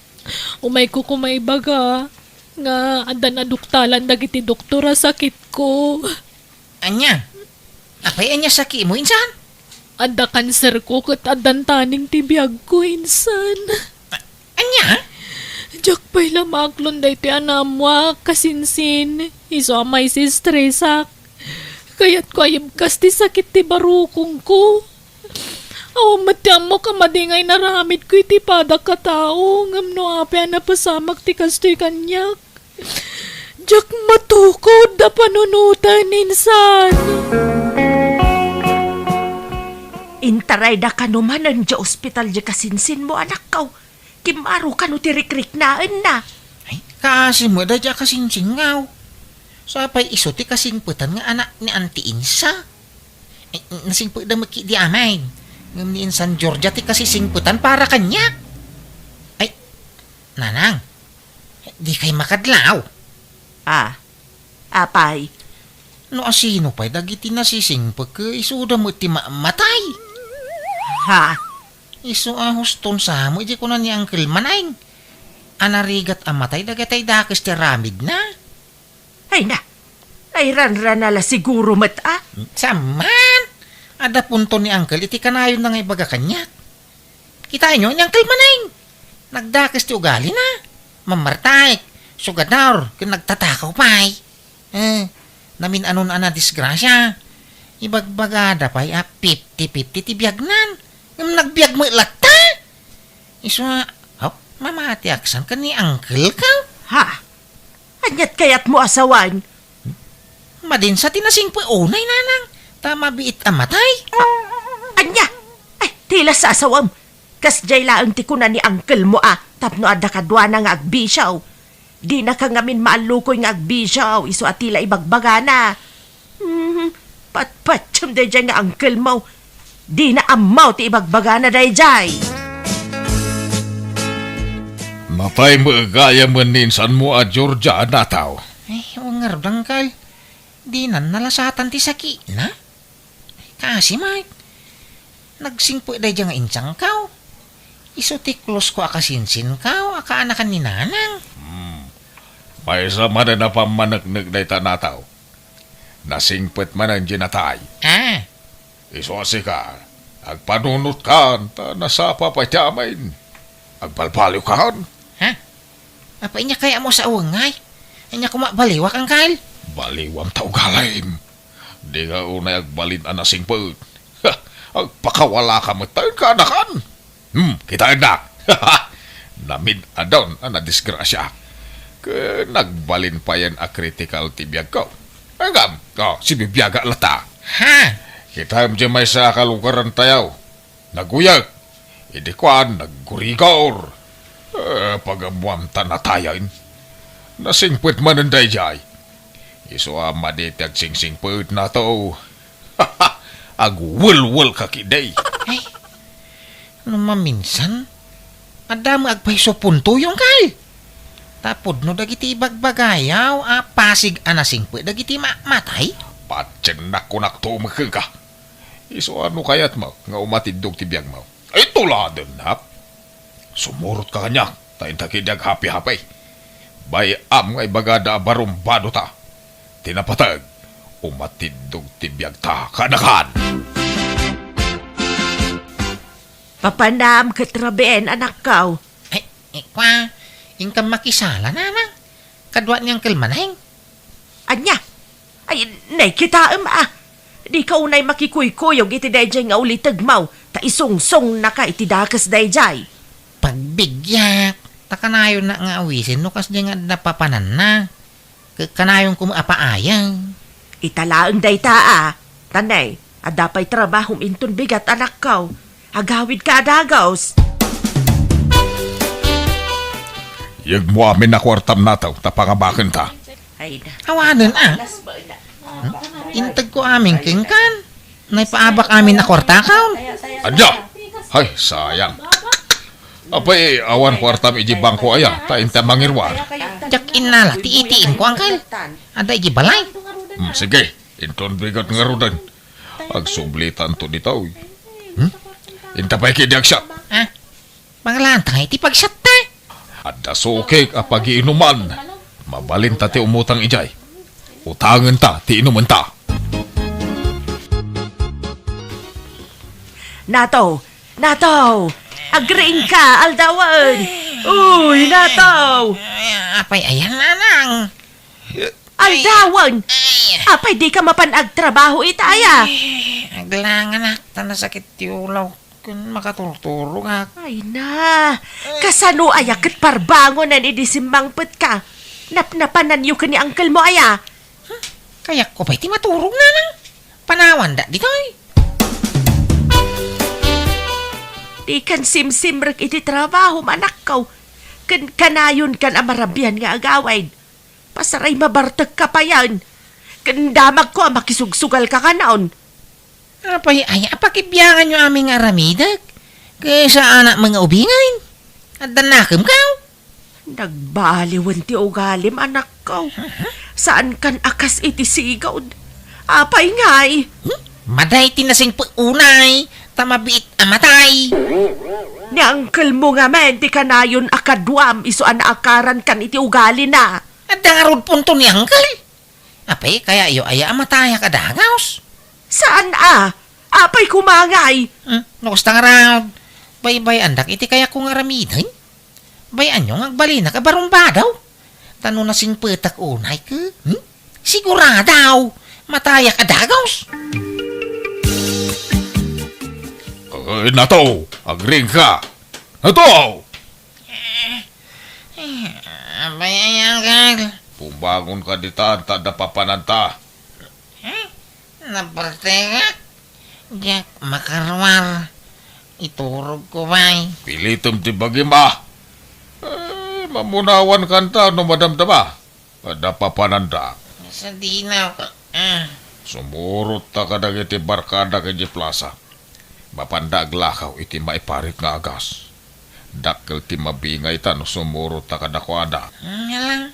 Umayko koma ibaga nga adda naduktalan dagiti doktor a sakitko. Ania? Apay, ania sakitmo, insan? Adda kanserko ket addan taning ti biagko, insan. A-, ania? Diak pay la maaklon daytoy a naammoak, kasinsin. Isu a maisistresak. Kayatko a ibkas ti sakit ti barukongko. Awan met ti ammok a madi nga inaramidko iti padak a tao, ngem no apay a napasamak ti kastoy kaniak, diak matukod a panunoten, insan. Intarayda kano manen idiay ospital diay kasinsinmo, anakko. Kimmaro kano ti rikriknaenna. Ay, kaasi met daydiay a kasinsinko. Sapay isu ti kasingpetan nga anak ni Auntie Insa. Ay, nasingpetda met ketdi amin. Ngem ni Insan Georgia ti kasisingpetan para kaniak. Ay, Nanang, dikay makadlaw. Ah, apay? No asino pay dagiti nasisingpet, ket isuda met ti ma-, matay. Ha? Isu a huston sa met idi kuna ni Uncle Maneng a narigat a matay dagiti dakes ti aramidna. Ay na, nairanrana la siguro met a. Saan man? Adda punto ni Uncle iti kanayonna nga ibaga kaniak. Kitaenyo ni Uncle Maneng. Nagdakes ti ugalina. Mamartaek, sugador, ken nagtatakaw pay. Eh, namin-anon a nadisgrasia. Ibagbagada pay a fifty fifty ti biagnan. Ngem nagbiag met latta. Isu a, hop, mamatiak san ken ni Uncle ko. Ha? Aniat kayatmo a sawen? Madinsa ti nasingpet unay, Nanang, ta mabiit a matay. Ania? Ay, ti la sasawem. Kasdiay laeng ti kuna ni Uncle mo a tapno adda kaduana nga agbisio. Dinaka ngamin maallukoy nga agbisio, isu a ti la ibagbagana. Hmm, patpatiem daydiay nga Uncle mo. Dina ammo ti ibagbagana daydiay. Natay met gayam ni insanmo a Georgia a nataw. Ay, wen ngarud, Uncle. Dinan nalasatan ti sakitna. Kaasi met. Nagsingpet daydiay nga insangko. Isu ti close ko a kasinsinko a kaanakan ni Nanang. Hmm. Maysa manen a pammaneknek dayta nataw. Nasingpet manen diay natay. Ah. Isu a sika, agpanunotkan, ta nasapa pay ti amin. Agbalbaliwkan. Ha? Apay, ania kayatmo a sawen ngay? Ania koma baliwak, Uncle? Baliwam ta ugalim. Dika unay agbalin a nasingpet. Ha! Agpakawalaka met ta kaanakan. Hmm, kitaennak. Namin-adon a nadisgrasiaak. Ket nagbalin payen a critical ti biagko. Ngem, oh, sibibiagak latta. Ha? Kitaem diay maysa a kalugarantayo. Naguyek. Idi kuan, naggurigor. Eh, pagammuam ta natayen. Nasingpet manen daydiay. Isu a madi ti agsingsingpetna to. Agwelwelka ketdi. Ay, no maminsan, adda met agpayso puntoyo, Uncle. Ta pudno dagiti ibagbagayo a pasig a nasingpet dagiti ma-, matay. Patiennak, kunak to met kenka. Isu a no kayatmo nga umatiddog ti biagmo. Ay, tuladennak. Sumurotka kaniak, ta inta ketdi aghapi-hapi. Bay-am nga ibagada a barumbadota. Ti napateg, umatiddog ti biagta kaanakan. Papanam ket rabien, anakko. Ay, ikwa, inkam makisala, Nanang. Kadua ni Uncle Maneng. Ania? Ay, nay kitaem a. Dika unay makikuykuyog iti daydiay nga ulitegmo, ta isungsungnaka iti dakes daydiay. Pagbigyak, ta kanayon nga awisen no kasdiay nga adda papananna. Ket kanayonko met a paayeng. Ita laeng dayta a, ta nay, adda pay trabahom inton bigat, anakko. Agawidka a dagus. Yegmo amin a kuartam, Nataw, ta pangabakenta. Ay na. Awanen a. Alas ba na? Hmm? Integko amin kenkan. Naipaabak amin a kuartakaw. Ania? Ay, sayang. Apay, awan kuartam iti bangko aya, ta inta mangiruar. Diak innala ti ATM ko, Uncle. Adda iti balay. Hmm, sige, inton bigat ngaruden. Agsublitanto ditoy. Hmm? Inta pay ketdi agsiat. Ah? Mangalaanta ngay ti pagsiatta. Adda sukik a pagiinuman. Mabalinta ti umutang idiay. Utangenta ti inumenta. Nataw! Nataw! Agriingka, aldawen! Uy, Nataw! Ay, apay ayan, nanang? Aldawen! Ay. Apay dika mapan agtrabaho ita aya? Ay, aglanganak, ta nasakit ti ulaw. Ken makaturturogak. Ay na, kasano aya ket parbangonen idi simmangpetka? Napnapananyo ken ni uncle mo aya? Huh? Kayatko pay ti maturog, nanang. Panawanda ditoy. Dikan simsimrek iti trabahom, anakko. Ken kanayonkan a marabian nga agawid. Pasaray mabartekka payen. Ken damagko a makisugsugalka kanon. Apay aya a pakibianganyo amin nga aramidek? Ket saanak nga ubingen? Adda nakemkaw? Nagbaliwen ti ugalim, anakko. Aha. Saankan a kas iti sigud. Apay ngay? Hmm? Maday ti nasingpet unay, ta mabiit a matay. Ni uncle mo ngamin ti kanayon a kaduam isu a naakarankan iti ugalina. Adda ngarud punto ni uncle? Apay, kayatyo aya a matayak a dagus? Saan a? Apay koma ngay? Hmm, no kasta ngarud, baybay-andak iti kayatko nga aramiden. Bay-anyo nga agbalinak a barumbado. Ta no nasingpetak unay ket, hmm? Sigurado, matayak a dagus. Ay, Nato, agriingka. Nato! Eh, eh, apay aya, uncle? Bumangonka ditan ta adda papananta. Eh? Nabartekak? Diak makaruar. Iturogko pay. Pilitem ti bagim a. Eh, mamunawankanta no madamdama. Adda papananda. Sadino ka, ah. Sumurotta kadagiti barkadak idiay plasa. Mapanda aglakaw iti maiparit nga agas. Dakkel ti mabingayta no sumurotta kadakuada. Nga lang,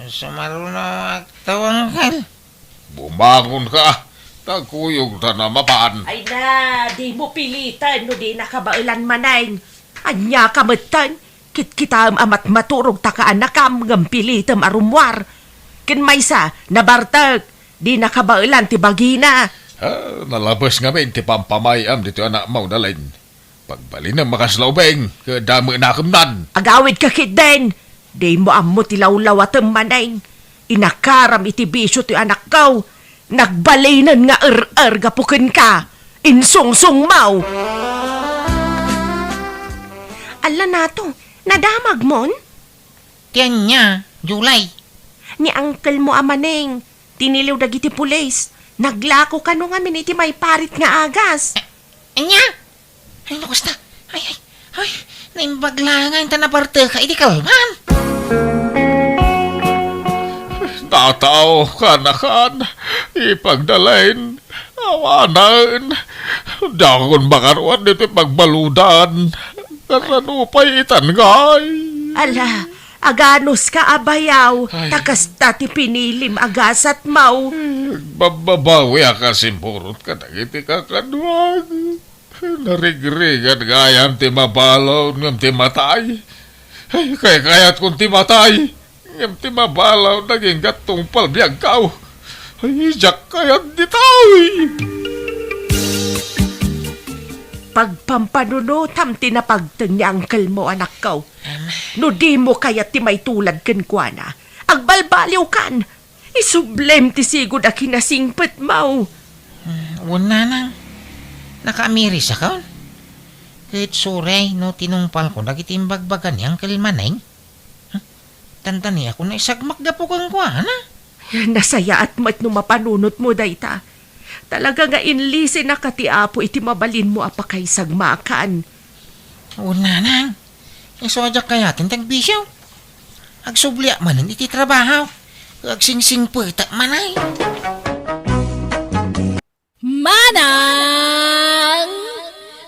sumaruno agtawangkal. Bumangonka, ta kuyogta a mapan. Ay na, dimo piliten no dinaka baelan manen. Aniaka metten, kitkitaem a matmaturog ta kaanakam ngem pilitem a rummuar. Ken maysa, nabartek, dinaka baelan ti bagina. Ah, nalabes ngamin ti pampamay-am ditoy anakmo, Dalin. Pagbalinem a kasla ubing, ket adda met nakemnan. Agawidka ketdin, dimo ammo ti lawlawatem manen. Inakaram iti bisio ti anakko. Nagbalinen nga er-er gapu kenka. Insungsongmo. Alla Nato, nadamagmon? Ti ania, Julie? Ni uncle mo a Maneng, tiniliw dagiti pulis. Naglako kano ngamin iti maiparit nga agas. Eh, ania? Ay, no kasta. Ay, ay, ay, naimbag laeng ta nabarteka iti kalman. Nataw, kanakan, ipagdalain, awanen. Dakon makaruar ditoy pagbaludan. Kasano pay itan ngay? Ala, aganuska a bayaw, ay, ta kasta ti pinilim a gasatmo. Ay, agbababawiak a simurot kadagiti kakaduak. Narigrigat gayam ti mabalud ngem ti matay. Ay, kaykayatkon ti matay, ngem ti mabalud agingga tungpal biagko. Ay, diak kayat ditoy. Pagpampanunotam ti napagteng ni uncle mo, anakko. No dimo kayat ti maitulad kenkuana, agbalbaliwkan. Isublem ti sigud a kinasingpetmo. Hmm, wen, nanang. Nakaamirisakon? Ket suray no tinungpalko dagiti imbagbaga ni Uncle Maneng. Hmm? Tantani ako naisagmak gapu kenkuana. Nasayaat met no mapanunotmo dayta. Talaga nga inlisinaka ti Apo iti mabalinmo a pakaisagmakan. Wen, nanang. Isu a diak kayaten ti agbisio. Agsubliak manen iti trabaho. Agsingsingpetak manay. Manang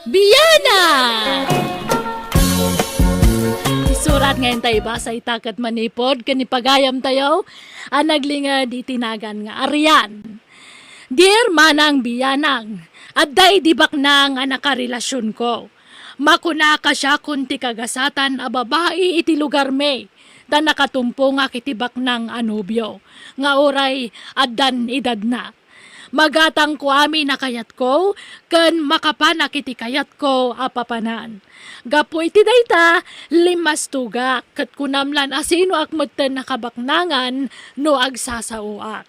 Biana! Isurat ngayon tayo, basa ita ket manipod ken ipagayam tayo a naglinged iti nagan nga Arian. Dear Manang Bianang, adda idi baknang a nakarelasionko. Makunaka siakon ti kagasatan a babai iti lugarmi, ta nakatumpongak iti baknang a nobio, nga uray addan edadna. Magatangko amin a kayatko, ken makapanak iti kayatko a papanan. Gapu iti dayta, limmastogak, ket kunam lan asinoak metten a kabaknangan no agsasaoak.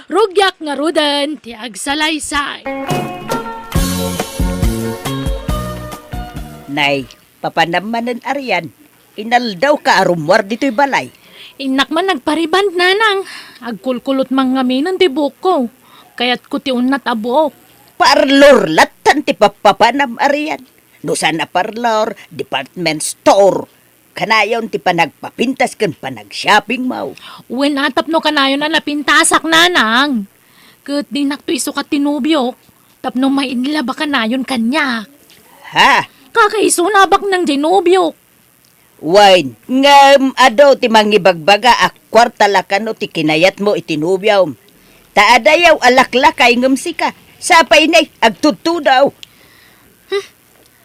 Rugiak ngaruden ti agsalaysay. Nay, papanam manen Arian, inaldawka a rummuar ditoy balay. Innak man nagpariband, nanang. Agkulkulot man ngaminen ti buokko. Kayatko ti unnat a buok. Parlor lattan ti pappapanam Arian. No saan a parlor, department store. Kanayon ti panagpapintas ken panagshoppingmo. Wen a, tapno kanayon a napintasak, nanang. Ket dinakto isukat ti nobiok, tapno mainlaba kanayon kaniak. Ha? Kakaisuna a baknang diay nobiok. Wen, ngem adu ti mangibagbaga a kuarta la kano ti kinayatmo iti nobiom. Ta adayaw a laklakay ngem sika, sapay nay agtudtudaw. Hmm?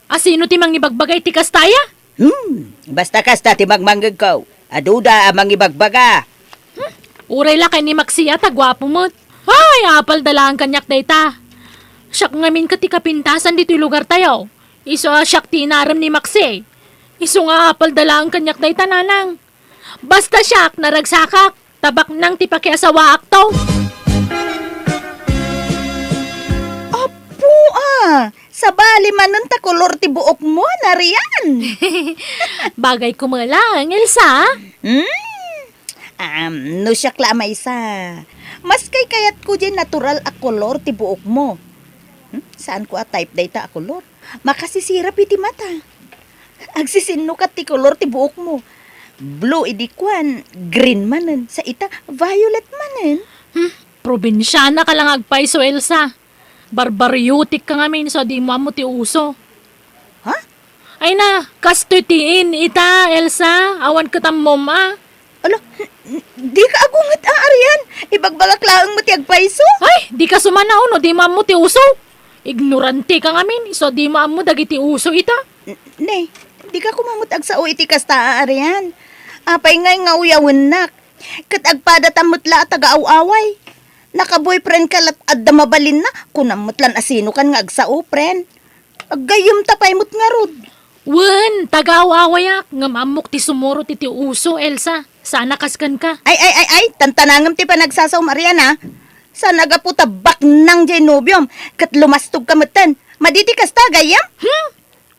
Asino ti mangibagbaga iti kasta aya? Hmm, basta kasta ti mangmangngegko. Aduda a mangibagbaga. Hmm? Uray lakay ni Maxi a ta guapo met. Ay, apalda laeng kaniak dayta. Siak ngamin ket ti kapintasan ditoy lugartayo. Isu a siak ti inarem ni Maxi. Isu nga apalda laeng kaniak dayta, nanang. Basta siak, naragsakak, ta baknang ti pakiasawaakto. Apo, a, sabali manen ta kolor ti buokmo, Narian. Bagayko met laeng, Elsa. Hmm? Um, no siak la a maysa, mas kaykayatko diay natural a kolor ti buokmo. Hmm? Saanko a type dayta a kolor. Makasisirap iti mata. Agsisinnukat ti kolor ti buokmo. Blue idi kuan, green manen. Sa ita, violet manen. Hmm, probinsiana ka la nga agpayso, Elsa. Barbariotic ka ngamin, isu a dimo ammo ti uso. Ha? Ay na, kastoy ti in ita, Elsa. Awan ket ammom a. Ala, n-, n-, dika agunget a, Arian. Ibagbagak laeng met ti agpayso. Ay, dika sumanao no dimo ammo ti uso. Ignorante ka ngamin, isu a dimo ammo dagiti uso ita. N-, ne, dika koma met agsao iti kasta a, Arian. Apay ngay nga uyawennak? Ket agpadata met la a taga-aw-away. Naka-boyfriend ka lat adda mabalinna, kunam met lan asinokan nga agsao, friend. Aggayyemta pay met ngarud. Wen, taga-aw-awayak, ngem ammok ti sumurot iti uso, Elsa. Saan a kas kenka. Ay, ay, ay, ay, tantanangem ti panagsasaom, Arian, a. Saan a gapu ta baknang diay nobiom, ket lumastogka metten. Madi ti kasta, gayyem? Hmm?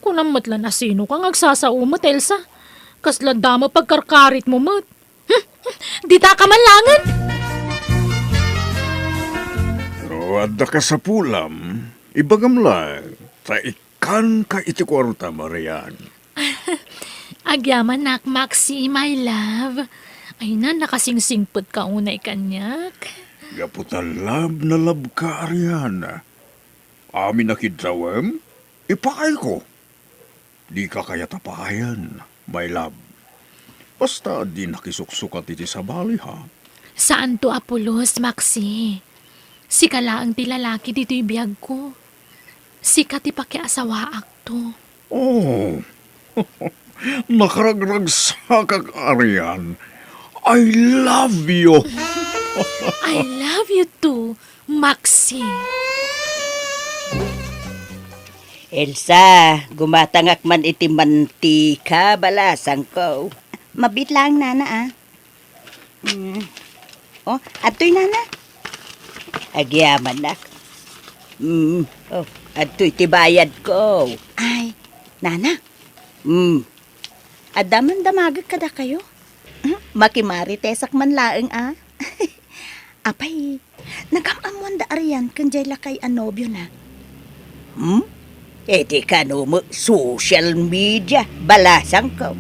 Kunam met lan asinoka nga agsasao met, Elsa. Kasla damo pagkarkaritmo met. Hmm? Dita ka man laengen. No adda kasapulam, ibagam laeng, ta ikkanka iti kuarta, Arian. Agyamanak, Maxi, my love. Ay na, nakasingsingpet ka unay kaniak. Gapu ta love na love ka, Arian. Amin a kiddawem, ipaayko. Dika kayat a paayan, my love. Basta di nakisuksukat iti sabali, ha? Saanto a pulos, Maxi. Sika laeng ti lalaki ditoy biagko. Sika ti pakiasawaakto. Oh, nakaragragsakak, Arian. I love you. I love you too, Maxi. Elsa, gumatangak man iti mantika, balasangko. Mabiit laeng, nana, a. Mm. Oh, adtoy, nana. Agyamanak. Mm, oh, adtoy ti bayadko. Ay, nana. Mm. Adda man damagek kadakayo? Hmm? Makimaritesak man laeng a. Apay, nagam-ammoan da Arian ken jay lakay a nobiona? Hmm? Iti kano met social media, balasangko.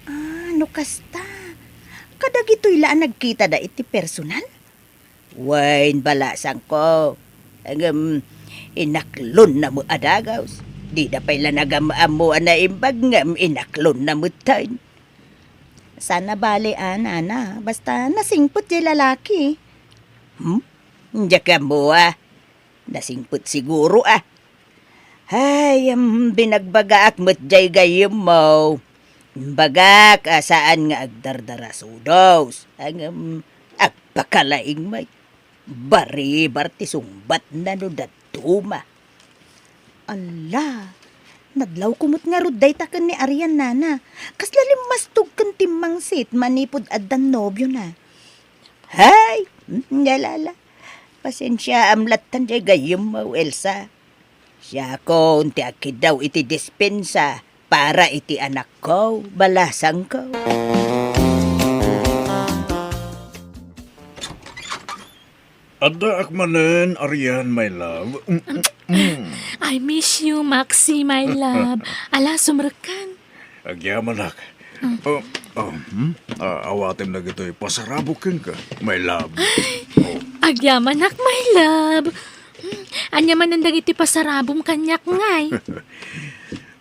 Ah, no kasta, kadagitoy la a nagkitada iti personal? Wen, balasangko. Ngem, inaklonna met a dagus. Dida pay la nagam-ammo a naimbag ngem inaklonna metten. Saan a bale a, nana. Basta nasingpet jay lalaki. Hmm? Diak ammo a. Nasingpet siguro a. Ay, em, binagbagaak met jay gayyemmo. Imbagak a saan nga agdardarasudos. Ngem, agpakalaing met. Baribar ti sungbatna no dadduma. Ala, nadlawko met ngarud dayta ken ni Arian, nana. Kasla limmastog ken timmangsit manipud addan nobiona. Hay! Nalala. Pasensiaam lattan jay gayyemmo, Elsa. Siakon ti agkiddaw iti dispensa para iti anakko, balasangko. Addaak manen, Arian, my love. Mm, mm, mm. I miss you, Maxi, my love. Ala, sumrekkan. Agyamanak. Mm. Oh, oh, hmm? Ah, awatem dagitoy pasarabok kenka, my love. Oh. Agyamanak, my love. Hmm, ania manen dagiti pasarabom kaniak ngay?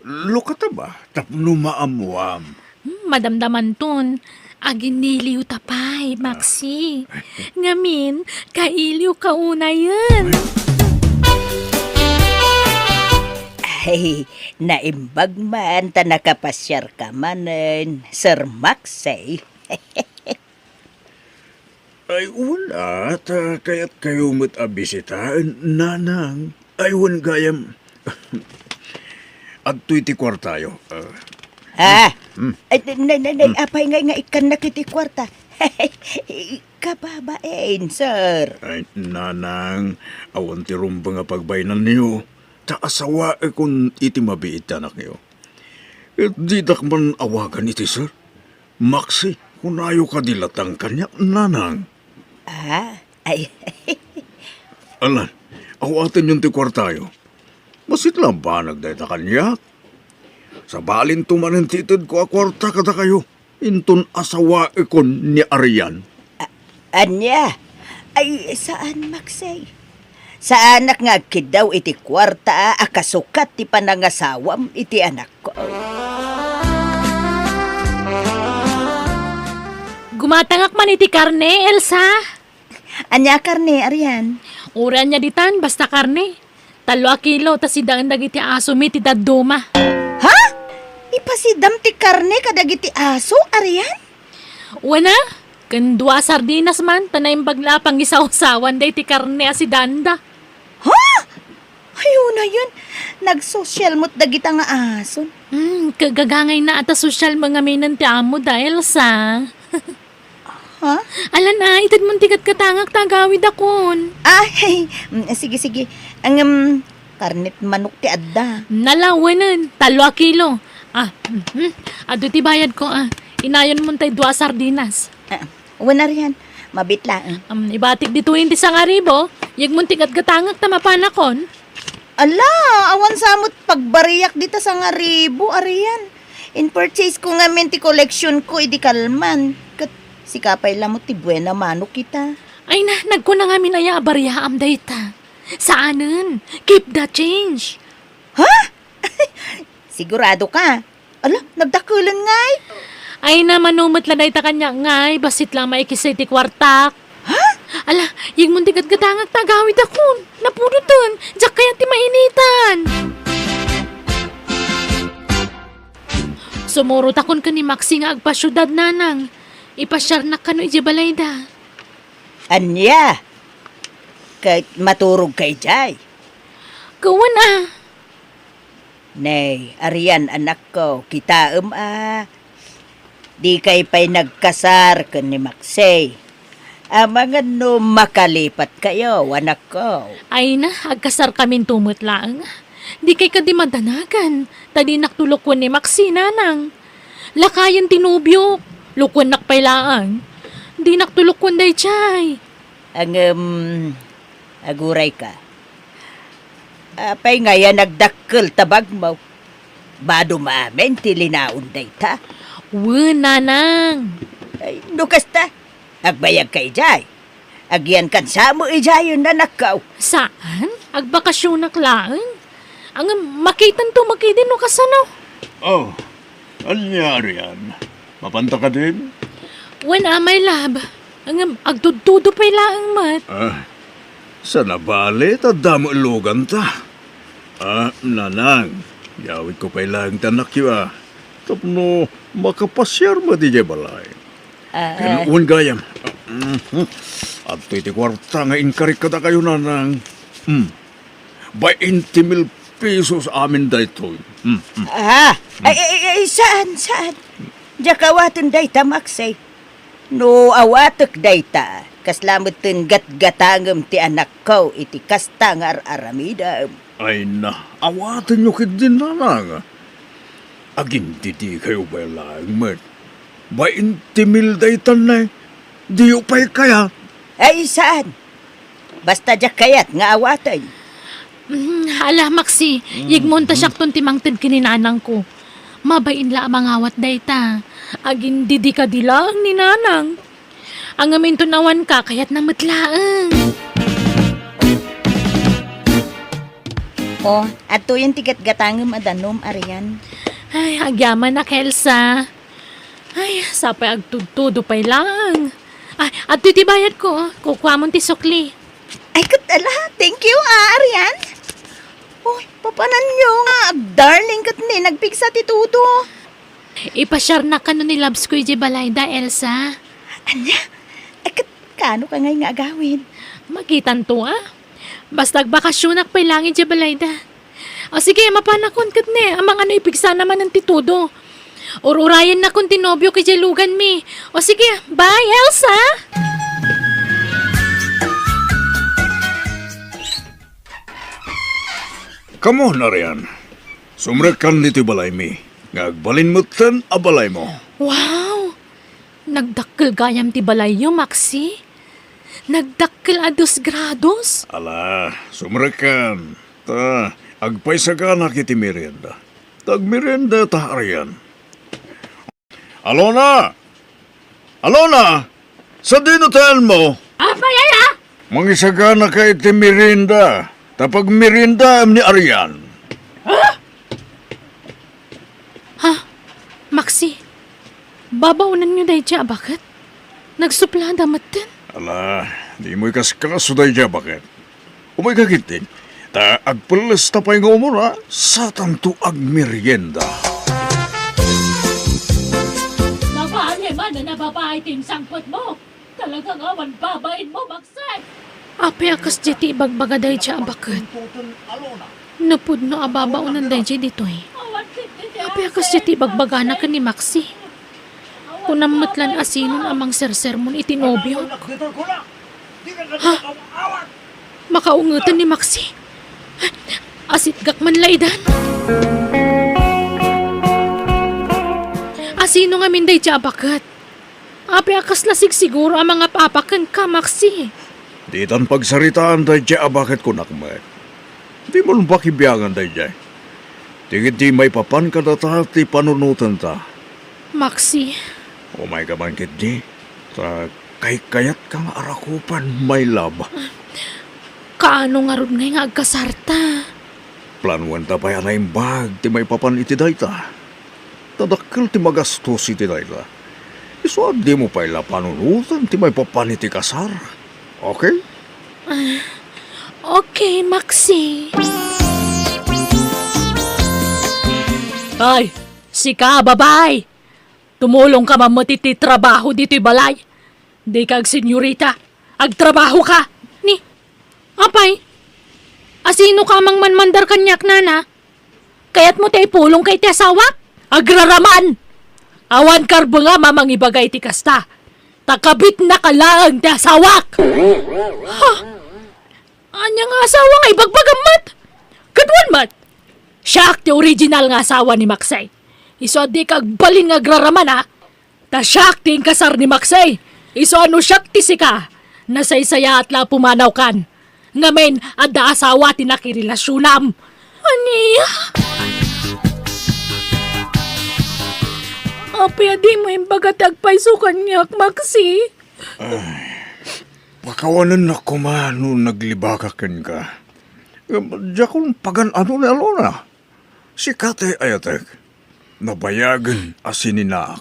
Lokata ba tapno maammuam? Hmm, madamdamanton. Aginiliw ta pay, Maxi. Ngamin, kailiw ka unayen. Ay, naimbag man ta nakapasiar ka manen, Sir Maxi. Ay, wala, ta kayatkayo met a bisitaen, nanang. Ay, wen gayam. Adtoy ti kuartayo. Ah. Ah. Hmm. Ay, nay, nay, nay, Hmm. apay ngay nga ikkannak iti kuarta? Kababain, sir. Ay, nanang, awan ti rumbeng a pagbainanyo. Ta asawaekon iti mabiit ti anakyo. Ket didak man awagan iti sir. Maxi, kunayo kadi lattan kaniak, nanang. Ah, ay. Alan, awatenyon ti kuartayo. Bassit la banag dayta kaniak. Sabalinto manen ti itedko a kuarta kadakayo, inton asawaekon ni Arian. A-, ania? Ay, saan, Maxi. Saanak nga agkiddaw iti kuarta a kasukat ti panangasawam iti anakko. Gumatangak man iti karne, Elsa. Ania karne, Arian? Uray ania ditan, basta karne. Tallo a kilo, ta sidaen dagiti asomi ti dadduma. Ha? Ipasidam ti karne kadagiti aso, Arian? Wen a, ken dua a sardinas man, ta naimbag la a pangisawsawan daytoy karne a sidanda. Ha? Ay, unayen, nagsosyal met dagita nga ason. Hmm, kagagangayna a ta sosyal mo ngaminen ti ammoda, Elsa. Ha? Alan a, itedmon ti gatgatangak ta agawidakon. Ah, hey, mm, sige, sige. Ang, um, karnet manok ti adda. Nalawenen, tallo a kilo. Ah, mhm. Adu ti bayadko, ah. Inayonmon tay dua a sardinas. Ah, wen, Arian, mabit laeng. Um, ibatik ditoyen ti sangaribu, yegmon ti gatgatangak ta mapanakon. Ala, awan sa met pagbariak dita sangaribu, Arian. In-purchase ko ngamin ti collection ko idi kalman. Ket sika pay la met ti buena manok ita. Ay na, nagkuna ngamin aya a bariaam dayta. Saanen, keep the change. Ha? Sigurado ka? Ala, nagdakelen ngay? Ay na, mano met la dayta kaniak ngay, bassit la maikis iti kuartak. Ha? Ala, yegmon ti gatgatangak ta agawidakon. Napudoten, diak kayat ti mainitan. Sumurotakon ken ni Maxi nga agpasiudad, nanang. Ipasiarnak kano idiay balayda. Ania? Ket maturogka idiay? Wen a. Nay, Arian, anakko, kitaem a dikay pay nagkasar ken ni Maxi. Amangan no makalipatkayo, anakko. Ay na, agkasarkaminto met laeng. Dikay kadi madanagan, ta dinakto lukuen ni Maxi, nanang. Lakayen ti nobiok, lukuennak pay laeng. Dinakto lukuen daydiay. Ngem, agurayka. Apay ngay a nagdakkel ta bagmo? Badom amin ti linaon dayta? Wen, nanang. Ay, no kasta, agbayagka idiay. Agyankan sa met idiayen, anakko. Saan? Agbakasionak laeng. Ngem makitanto met idi no kasano. Oh, ania, Arian? Mapanta kadin? Wen, a, my love. Ngem agtudtudo pay laeng met. Ah, saan a bale ta adda met luganta. Ah, nanang, yawidko pay laeng ti annakyo, a, tapno makapasiar met idiay balay. Ah, ken ah. Wen gayam. Mhm. Adtoy ti kuarta nga inkarik kadakayo, nanang. Hmm. Bainte mil pesos amin daytoy. Hmm, hmm. Ah, ay, ay, ay, saan, saan? Diak awaten dayta, Maxi. No awatek dayta, kasla metten gatgatangem ti anakko iti kasta nga ar-aramidem. Ay na, awatenyo ketdin, nanang. Agindidikayo pay laeng met. Bainte mil daytan, nay. Diyo pay kayat? Ay, saan? Basta diak kayat nga awaten. Mm, ala, Maxi, mm, yegmon ta siakton ti mangted ken ni nanangko. Mabain la a mangawat dayta. Agindidi kadi laeng ni nanang. Ngem inton awanka, kayatna met laeng. O, adtoyen ti gatgatangem a danum, Arian. Ay, agyamanak, Elsa. Ay, sapay agtudtudo pay laeng. Ay, adtoy ti bayadko. Kukuamon ti sukli. Ay, ket ala, thank you, a, Arian. Uy, papananyo nga agdarling ket ni nagpigsa ti tudo. Ipasiarnak kano ni Labs ko idiay balayda, Elsa. Ania? Ay, ket kaano ka ngay nga agawid? Makitanto, a. Basta agbakasionak pay laeng idiay balayda. O sige, mapanakon ket ni, amangan no ipigsana manen ti tudo. Ur-urayennakon ti nobiok idiay luganmi. O sige, bye, Elsa! Come on, Arian. Sumrekkan ditoy balaymi, nga agbalin metten a balaymo. Wow! Nagdakkel gayam ti balayyo, Maxi. Nagdakkel a dos grados. Ala, sumrekkan. Ta, agpaisaganak iti merienda. Ta agmerienda ta, Arian. Alona! Alona! Sadino ti anmo? Apay aya? Mangisaganaka iti merienda. Ta pagmeriendaem ni Arian. Ha? Ha? Maxi, babaonanyo daydiay a baket? Nagsuplada metten? Ala, dimo ikaskaso daydiay a baket. Umayka ketdi, ta agpellesta pay nga umuna, satanto agmerienda. Babae manen a babae ti insangpetmo. Talagang awan babainmo, Maxi. Apay a kasdiay ti ibagbaga daydiay a baket? No pudno a babaonan daydiay ditoy. Apay a kasdiay ti ibagbagana ken ni Maxi? Kunam met lan a sinon a mangsersermon iti nobiok. Ha? Makaungeten ni Maxi? Asitgak man la idan. A sino ngamin daydiay a baket? Apay a kasla sigsiguro a mangap-apak kenka, Maxi? Ditan pagsaritaan daydiay a baket, kunak met. Dimo laeng pakibiangan daydiay. Ti ketdi maipapan kadata ti panunotenta. Maxi. Umayka man ketdi, ta kaykayatka nga arakupan, my love. Kaano ngarud ngay nga agkasarta? Planoenta pay a naimbag ti maipapan iti dayta. Ta dakkel ti magastos iti dayta. Isu a dimo pay la panunoten ti maipapan iti kasar. Okay? Ah, okay, Maxi. Ay, sika, babae! Tumulongka man met iti trabaho ditoy balay. Dika agsenyorita. Agtrabahoka. Ni, apay, a sinoka a mangmanmandar kaniak, nana? Kayatmo ti ipulongka iti asawak? Agraraman! Awan karbengam a mangibaga iti kasta. Ta kabitnaka laeng ti asawak! Ha? Ania nga asawa nga ibagbagam met? Ket wen met, siak ti original nga asawa ni Maxey. Isu a dika agbalin nga agraraman, a? Ta siak ti inkasar ni Maxey. Isu a no siak ti sika, nasaysayaat la a pumanawkan. Ngamin, adda asawa ti nakirelasionam. Ania? Apay a dimo imbaga ti agpayso kaniak, Maxey? Ay, pakawanennak koma no naglibakak kenka. Ngem diakon pagan-ano ni Alona. Sika ti ayatek. Nabayagen a sininaak.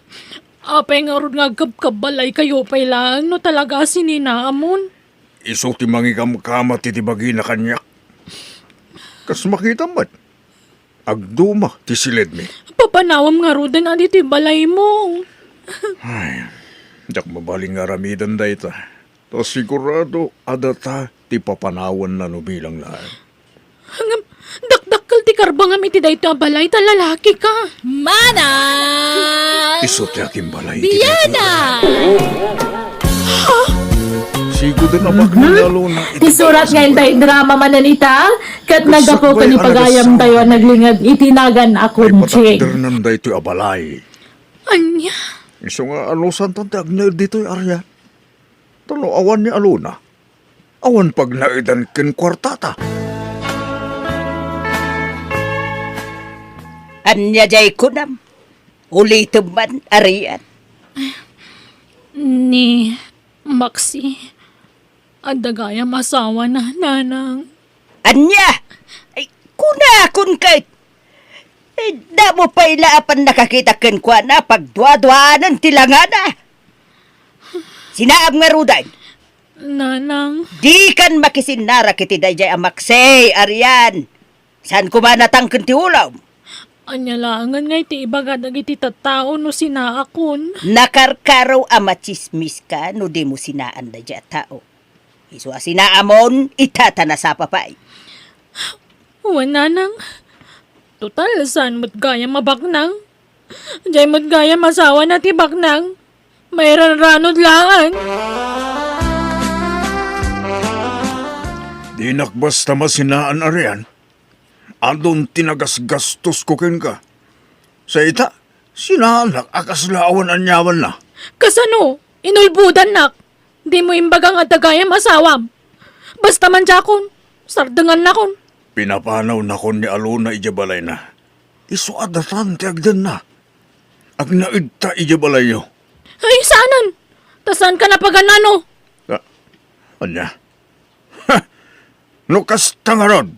Apay ngarud nga agkabkabbalaykayo pay laeng no talaga a sininaamon? Isu ti mangikamkam iti bagina kaniak. Kas makitam met, agduma ti siledmi. Papanawem ngaruden adi ti balaymo. Ay, diak mabalin nga aramiden dayta. Ta sigurado a data ti papanawanna no bilang laeng. Ngem, dakdakkel ti karbangam iti daytoy a balay ta lalakika. Manang! Isu ti akimbalay iti Biana! Sigoden a baknang ni Alona iti Ti surat nga dayta indrama manen ita, ket naggapu ken ni pagayamtayo a naglinged iti nagan a kunching. Ay, patakdernan daytoy a balay. Ania? Isu nga anusantan ti agnaed ditoy, Arian. Ta no awan ni Alona, awan pagnaedan ken kuartata. Ania jay kunam? Ulitem man, Arian. Ni Maxey, adda gayam asawana, Nanang. Ania? Ay, kunakon ket. Ay, damo pay la a pannakakita kenkuana, pagduaduanan ti langana. Sinaam ngaruden. Nanang. Dikan makisinnarak iti dayjay a Maxey, Arian. Saan koma natangken ti ulom? Ania laengen nga iti ibaga dagiti tattao no sinaakon? Nakarkaro a matsismiska no dimo sinaan dayjay a tao. Isu a sinaamon, ita ta nasapa pay. Wen, Nanang. Total, saan met gayam a baknang? Jay met gayam asawana ti baknang. Mairanranod laeng. Dinak basta masinaan, Arian. Adun ti nagasgastosko kenka. Sa ita, sinaanak a kasla awan aniamanna. Kasano? Inulbodannak. Dimo imbaga nga adda gayam asawam. Basta man diakon, sardengannakon. Pinapanawnakon ni Alona idiay balayna. Isu a datan ti agdenna. Agnaedta idiay balayyo. Ay, saanen? Ta saanka napagan-ano? Ah, ania? Ha! No kasta ngarud,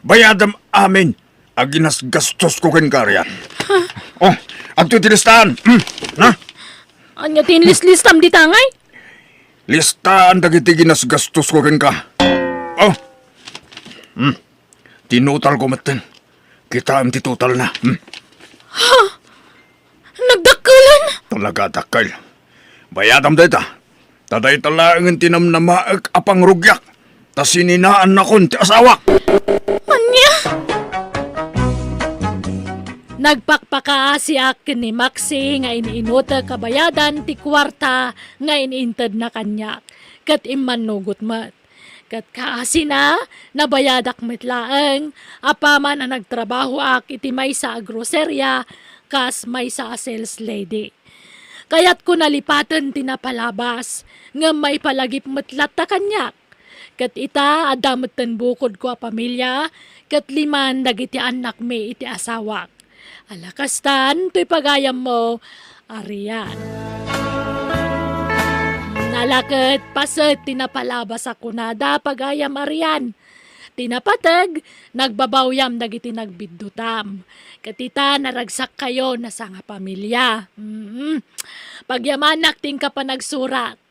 bayadam amin a ginasgastosko kenka, Arian. Oh, adtoy ti listaan. Hmm, na? Ania ti inlislistam dita ngay? Listaan dagiti ginasgastosko kenka. Oh. Hmm. Tinutalko metten. Kitaem ti totalna. Hmm. Ha? Nagdakkelan? Talaga dakkel. Bayadam dayta. Ta dayta laengen ti namnamaek a pangrugiak. Ta sininaannakon ti asawak. Ania? Nagpakpakaasiak ken ni Maxi nga in-inutek a bayadan ti kuarta nga in-intedna kaniak, ket immannugot met. Ket kaasina, nabayadak met laeng apaman a nagtrabahoak iti maysa a groceria kas maysa a sales lady. Kayatko nalipaten ti napalabas, ngem maipalagip met latta kaniak. Ket ita, adda metten bukodko a pamilia, ket liman dagiti annakmi iti asawak. Ala kastan toy pagayammo, Arian. Nalaket paset ti napalabas a kunada, pagayam Arian. Ti napateg, nagbabawyam dagiti nagbiddutam. Ket ita, naragsakkayo, nasangapamilia. Mm. Pagyamanak ti inka panagsurat.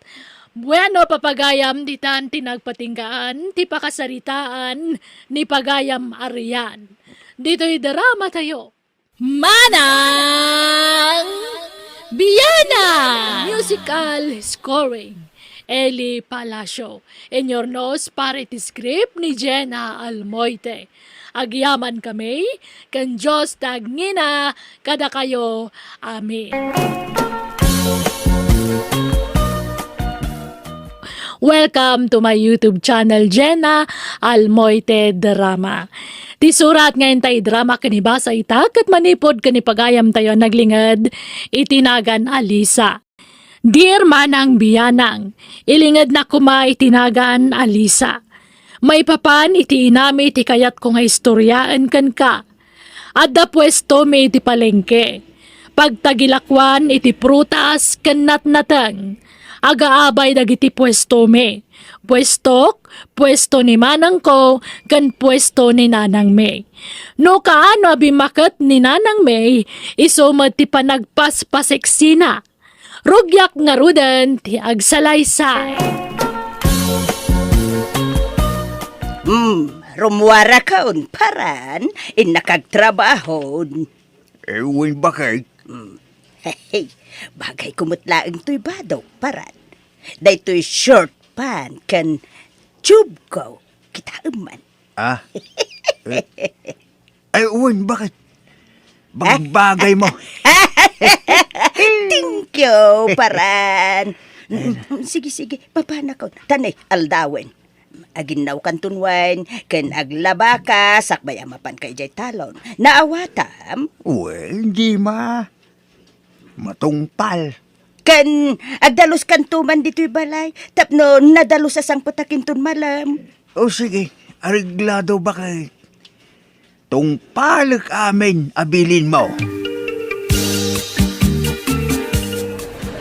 Bueno, papagayam, ditan ti nagpatinggaan ti pakasaritaan ni pagayam Arian. Ditoy dramatayo. Manang Biana! Musical scoring, Eli Palacio. Inurnos para iti script ni Jenna Almoite. Agyamankami, ken Dios ti agngina kadakayo. Amen. Welcome to my YouTube channel, Jenna Almoite Drama. Ti surat nga intay drama ken ibasa ita ket manipud ken ipagayamtayo a naglinged iti nagan a Lisa. Dear Manang Bianang, ilingedna koma iti nagan a Lisa. Maipapan iti inami ti kayatko nga istoriaen kenka. Adda puestomi iti palengke. Pagtagilakuan iti prutas ken natnateng. Agaabay dagiti puestomi. Puestok, puesto ni manangko, ken puesto ni nanangmi. No kaano a bimmaket ni nanangmi, isu met ti panagpaspaseksina. Rugiak ngaruden ti agsalaysay. Hmm, rumuarakon, paran, innak agtrabahon. Eh, wen, bakit? Hmm. Hey, bagay ko met laeng toy badok, paran. Daytoy short pant ken tube ko, kitaem man. Ah? Eh, Ay, wen, bakit? Bagbagay mo. Thank you, paran. Sige, sige, papanakon. Tanay, aldawen. Aginnawkanton wen, ken aglabaka, sakbay a mapanka idiay talon. Naawatam? Wen, di ma. Matungpal. Ken agdaluskanto man ditoy balay, tapno nadalus a sangpetak inton malem. O sige, areglado, bakit? Tungpalek amin a bilinmo.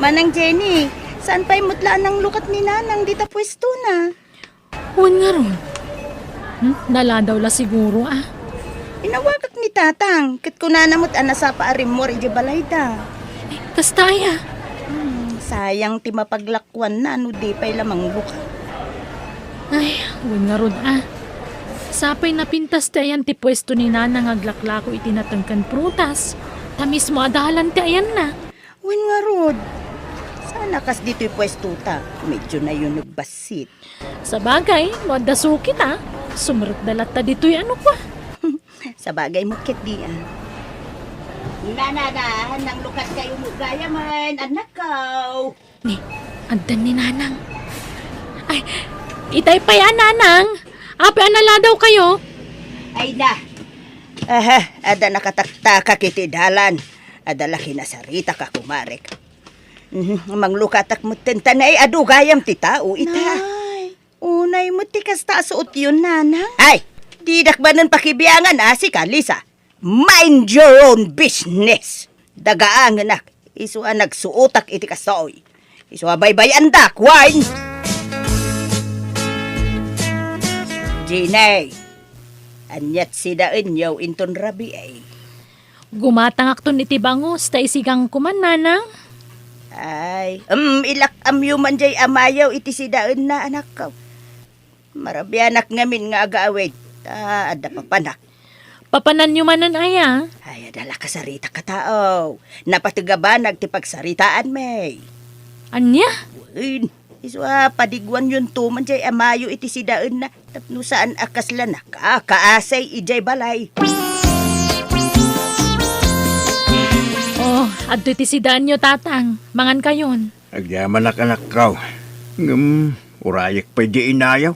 Manang Jenny, saan pay met la a nanglukat ni Nanang dita puestona? Wen ngarud. Hmm? Naladaw la siguro, ah. Inawagak ni Tatang, ket kunana met a nasapa a rimmuar idiay balayda. Eh, kasta aya? Hmm, sayang ti mapaglakuanna no di pay la manglukat. Ay, wen ngarud, ah. Sapay napintas ti ayan ti puesto ni Nanang nga aglaklako iti nateng ken prutas. Ta mismo a dalan ti ayanna. Wen ngarud, saan a kas ditoy puestota, medyo nayuneg bassit. Sabagay, no adda sukit, a, sumrekda latta ditoy, ano kwa? Sabagay met ketdi, a. Nanana, nanglukat kayo mo gayamen, anak ko. Ni, addan ni Nanang. Ay, itay pay a, Nanang. Apay a naladaw kayo? Ay na. Aha, adda nakataktakak iti dalan. Adda la kinasaritak a kumarek. Mhm, manglukatak metten ta nay adu gayam ti tao ita. Nay, unay met ti kasta a suotyon, Nanang. Ay, didak manen pakibiangan a sika, Lisa. Mind your own business. Dagaangenak, isu a nagsuotak iti kastoy. Isu a baybay-andak, wen. Jenny, aniat sidaenyo inton rabii? Gumatangakton iti bangus ta isigang ko man, Nanang. Ay, em, ilak-amyo man jay amayo iti sidaenna, anakko. Marabianak ngamin nga agawid, ta adda papanak. Papananyo manen aya? Ay, adda la kasaritak a tao. Napateg a banag ti pagsaritaanmi. Ania? Wen, isu a padiguanyonto man jay amayo iti sidaenna. Tapno saan a kasla nakakaasay idiay balay. Oh, adtoy ti sidaanyo, Tatang. Mangankayon. Agyamanak, anakko. Ngem, urayek pay di inayo.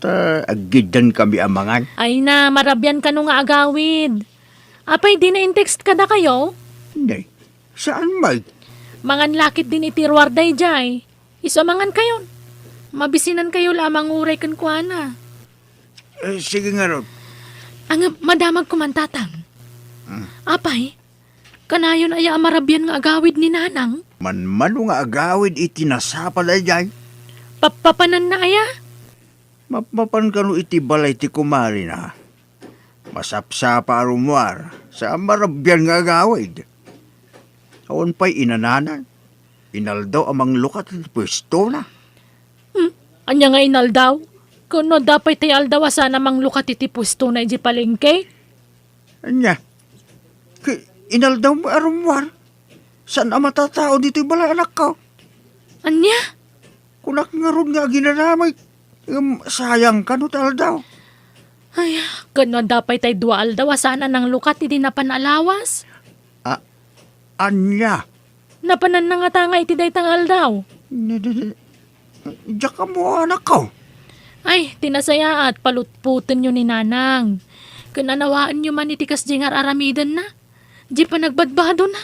Ta aggiddan kami a mangan. Ay na, marabian kano nga agawid. Apay, di na in-text kadakayo? Nay, saan met? Mangan la ketdin iti ruar daydiay. Isu a mangankayon. Mabisinankayo la a manguray kenkuana. Eh, sige ngarud. Ang madamag ko man, Tatang. Hmm. Apay, kanayon aya a marabian nga agawid ni Nanang? Manmano nga agawid iti nasapa daydiay? Papapananna aya? Mapmapan kano iti balay ti kumarina? Masapsapa a rummuar, sa marabian nga agawid. Awan pay inananan. Inaldaw a manglukat iti puestona. Hmm? Ania nga inaldaw? Ken no adda pay tay aldaw a saan a manglukat iti puestona iti palengke? Ania? Ki-, inaldaw mo a rummuar? Saan a matatao ditoy balay, anakko? Ania? Kunak ngarud nga aginanamay, ngem sayang kano ti aldaw. Ay, ken no adda pay tay dua aldaw a saan a nanglukat idi napan a lawas? A-, ania? Napananna ngata nga iti dayta nga aldaw. Ni-, di-, di-, Diak ammo, anakko. Ay, ti nasayaat, palutpotenyo ni Nanang. Ken anawaenyo man iti kasdiay nga ar-aramidenna. Diay panagbadbadona.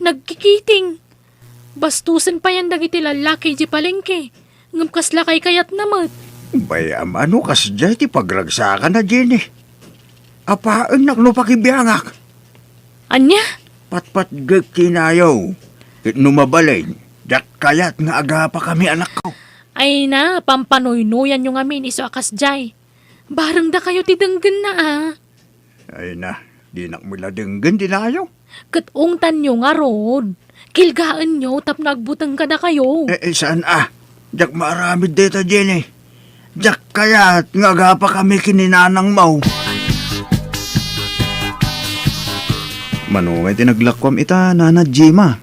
Nagkikiting. Bastosen payen dagiti lallaki diay palengke. Ngem kasla kaykayatna met. Bay-am a no kasdiay ti pagragsakana, Jenny. Apaennak no pakibiangak. Ania? Patpatgek ti inayo. Ket no mabalin, diak kayat nga agapakami, anakko. Ay na, pampanuynoyanyo ngamin isu a kasdiay. Barengdakayo ti denggenna, a. Ay na, dinak met la denggen ti inayo. Ket ungtanyo ngarud. Kilgaenyo tapno agbuteng kadakayo. Eh, eh, saan a? Diak maaramid dayta, Jenny. Diak kayat nga agapakami ken ni Nanangmo. Mano ngay ti naglakuam ita, Nana Jima?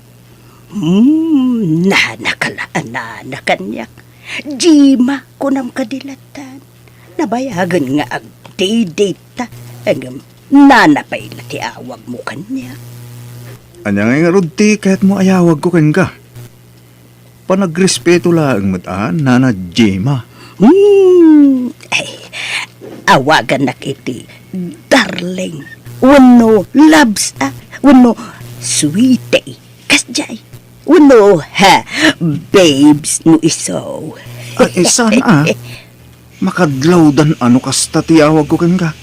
Hmm, nanaka la a nana kaniak. Jima, kunam kadi lattan. Nabayagen nga agdidita. Ngem nana pay la ti awagmo kaniak. Ania ngay ngarud ti kayatmo a yawagko kenka? Panagrespeto laeng met a, Nana Jima. Hmm, ay, awagannak iti darling, wenno loves, a, wenno sweetie. Kasdiay. Wenno, ha, babes no isu. Ay, eh, saan a? Makadlawdan a no kasta ti yawagko kenka.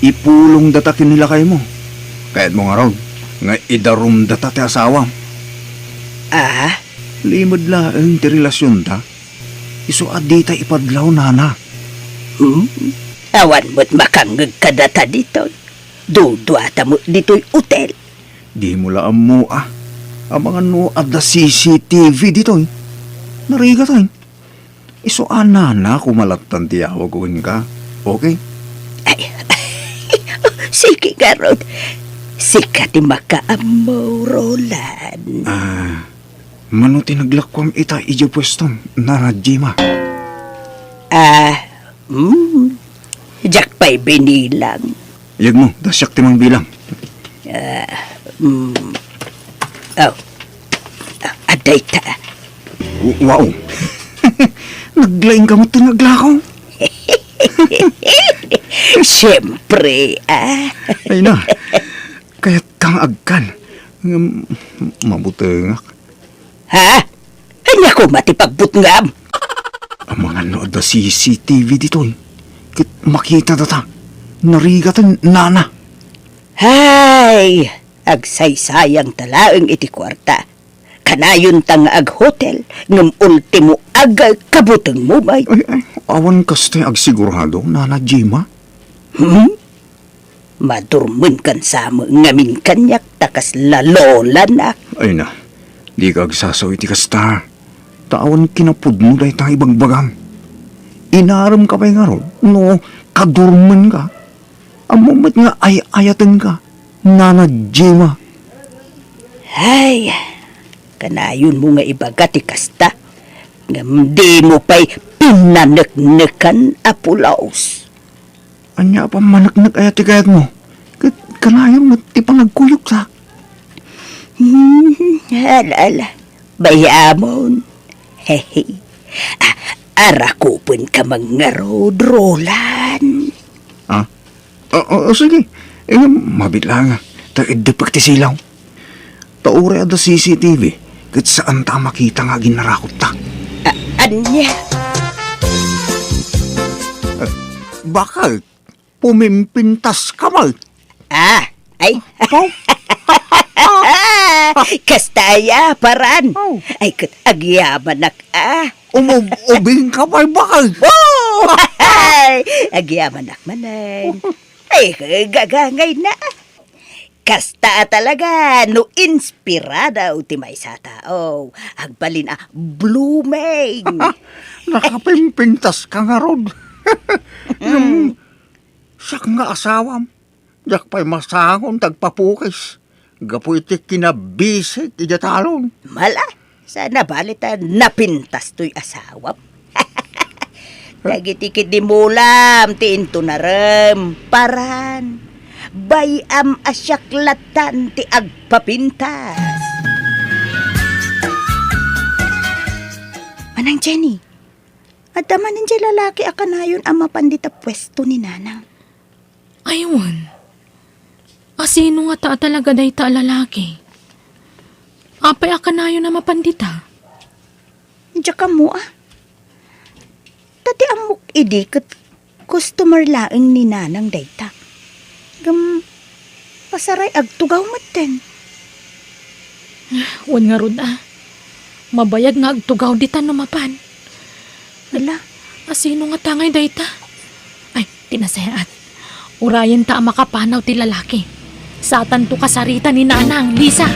Ipulongdata ken ni lakaymo. Kayatmo ngarud nga idarumdata ti asawam. Ah? Limed laeng ti relasionda. Isu a dita ipadlaw, nana. Hmm? Awan met makangngeg kadata ditoy. Duduata met ditoy hotel. Dimo la ammo a. Amangan no adda C C T V ditoy. Narigatayo. Isu a nana koma lattan ti yawagko kenka. Okay? Ay, sige ngarud. Sika ti makaammo, Roland. Ah, mano ti naglakuam ita idiay puestom, Nana Jima? Ah, hmm. Diak pay binilang. Ayagmo, ta siak ti mangbilang. Ah, mm. Oh. Ah, adda ita. W-, wow. Naglaing ka met ti nga aglako. Siyempre, ah. Ay na. Kayatka nga agkan. Ngem, mabutengak. Ha? Ania koma ti pagbutngam? Amangan no adda C C T V ditoy. Ket makita data. Narigat, nana. Hay, agsaysayangta laeng iti kuarta. Kanayonta nga aghotel, ngem ultimo agkabutengmo met. Ay, ay, awan kasta agsigurado, Nana Jima. Hmm? Madurmenkan sa met ngamin kaniak ta kasla lolanak. Ay na, dika agsasao iti kasta. Ta awan kinapudno dayta ibagbagam. Inaremka pay ngarud no kadurmenka. Ammom met nga ay-ayatenka, Nana Jima. Ay, kanayonmo nga ibaga ti kasta, ngem dimo pay pinaneknekan a pulos. Ania a pammaneknek aya ti kayatmo? Ket kanayon met ti panagkuyogta. Hmm, ala, ala. Bay-amon. Hehe. A-, arakupenka man ngarud, Roland. Ah? O, o, o, sige. Eh, mabiit lang, ah. Ta iddepek ti silaw. Ta uray adda C C T V, ket saanta a makita nga aginnarakutta. A-, ania? Eh, bakit? Pumimpintas ka man. Ah, ay. Apo? Kasta aya, paran. Oh. Ay, ket agyamanak, ah. Umub-ubing ka pay, bakit? Oh! Ay, agyamanak manen. Ay, gagangay na. Kasta a talaga no inspirado ti maysa a tao, agbalin a blooming. Nakapimpintas ka ngarud. Ngem, siak nga asawam, diak pay masangon ti agpapukis gapu iti kinabisik idiay talon. Mala, sana bali ta napintas toy asawam. Dagiti kiddimulam ti intunarem, paran. Bay-am a siak lattan ti agpapintas. Nang Jenny, adda manen diay lalaki a kanayon a mapan dita puesto ni Nanang. Ay, wen. A sino ngata a talaga dayta a lalaki? Apay a kanayon a mapan dita? Diak ammo, a. Ta ti ammok idi ket customer laeng ni Nanang dayta. Ngem, pasaray agtugaw metten. Wen ngarud, a. Mabayag nga agtugaw ditan no mapan. Ala, a sino ngata ngay dayta? Ay, ti nasayaat. Urayenta a makapanaw ti lalaki. Satanto kasarita ni Nanang, Lisa.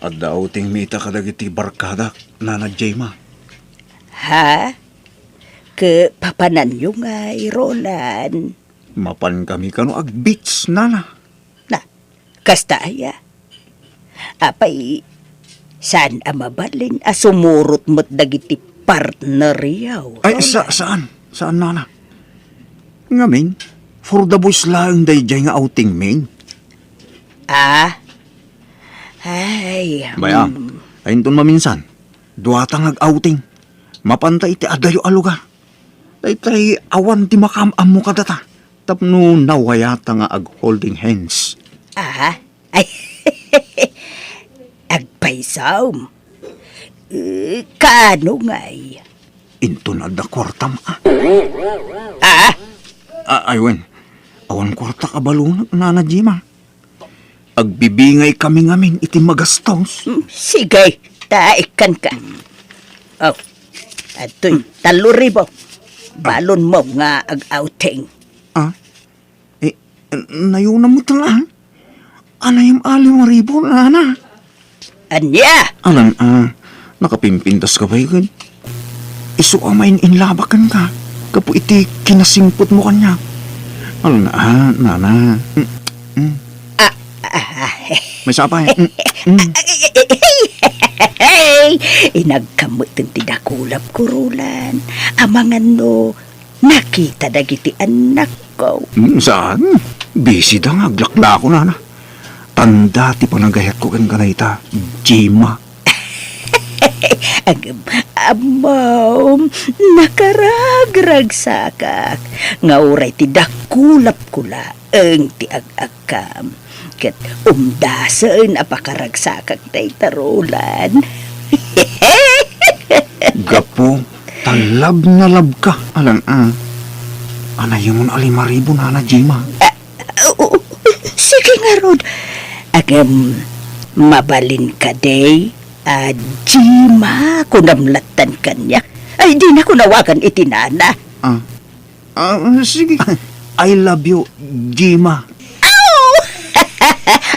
Adda outing mi ita kadagiti barkadak, Nana Jema. Ha? Ket papananyo ngay, Roland? Mapan kami kano ag-beach, Nana. Na, kasta aya? Apay, saan a mabalin a sumurot met dagiti partneryo, Ay, sa-, Roland? Saan? Saan, Nana? Ngamin, for the boys laeng daydiay nga outing, min. Ah? Ay, Bay, a, mm. Ay, inton maminsan, duata nga ag-outing. Mapanta iti adayo a lugar. Daytay awan ti makaam-ammo kadata. Tapno nawayata nga ag-holding hands. Ah? Ay, agpaysom. Eh, kaano ngay? Inton adda kuartam, a. Ah? A-, ay, wen. Awan kuartak a balunek, Nana Jema. Agbibingay kami ngamin iti magastos. Hmm, sige, ta ikkanka. Oh, adtoy, tallo ribu. Balonmo nga ag-outing. Ah? Eh, nayona met nga. Anayam a lima ribu, Nana. Ania? Alan, a, nakapimpintas ka bay ken? Isu a main-inlabak kenka gapu iti kinasingpetmo kaniak. Alan, a, Nana. Mm, mm. Ah, ah, ah. Maysa pay. Mm, mm. Ay, inagkam met ti dakulap ko, Roland. Amangan no, nakita dagiti annakko. Hmm, saan? Busy da nga aglaklako, Nana. Tanda ti panagayatko kenka dayta, Jema. Agem, ammom, nakaragragsakak. Nga uray ti dakulapko laeng ti ag-agkam. Ket umdasen a pakaragsakak dayta, Roland. Gapu ta love na love ka, alan, a. Anayamon a lima ribu, Nana Jema. Ah, oo, sige ngarud. Agem, mabalin kadi a Jema, kunam lattan kaniak. Ay, dinako awagan iti nana. Ah. Ah, sige. I love you, Jema. Aw!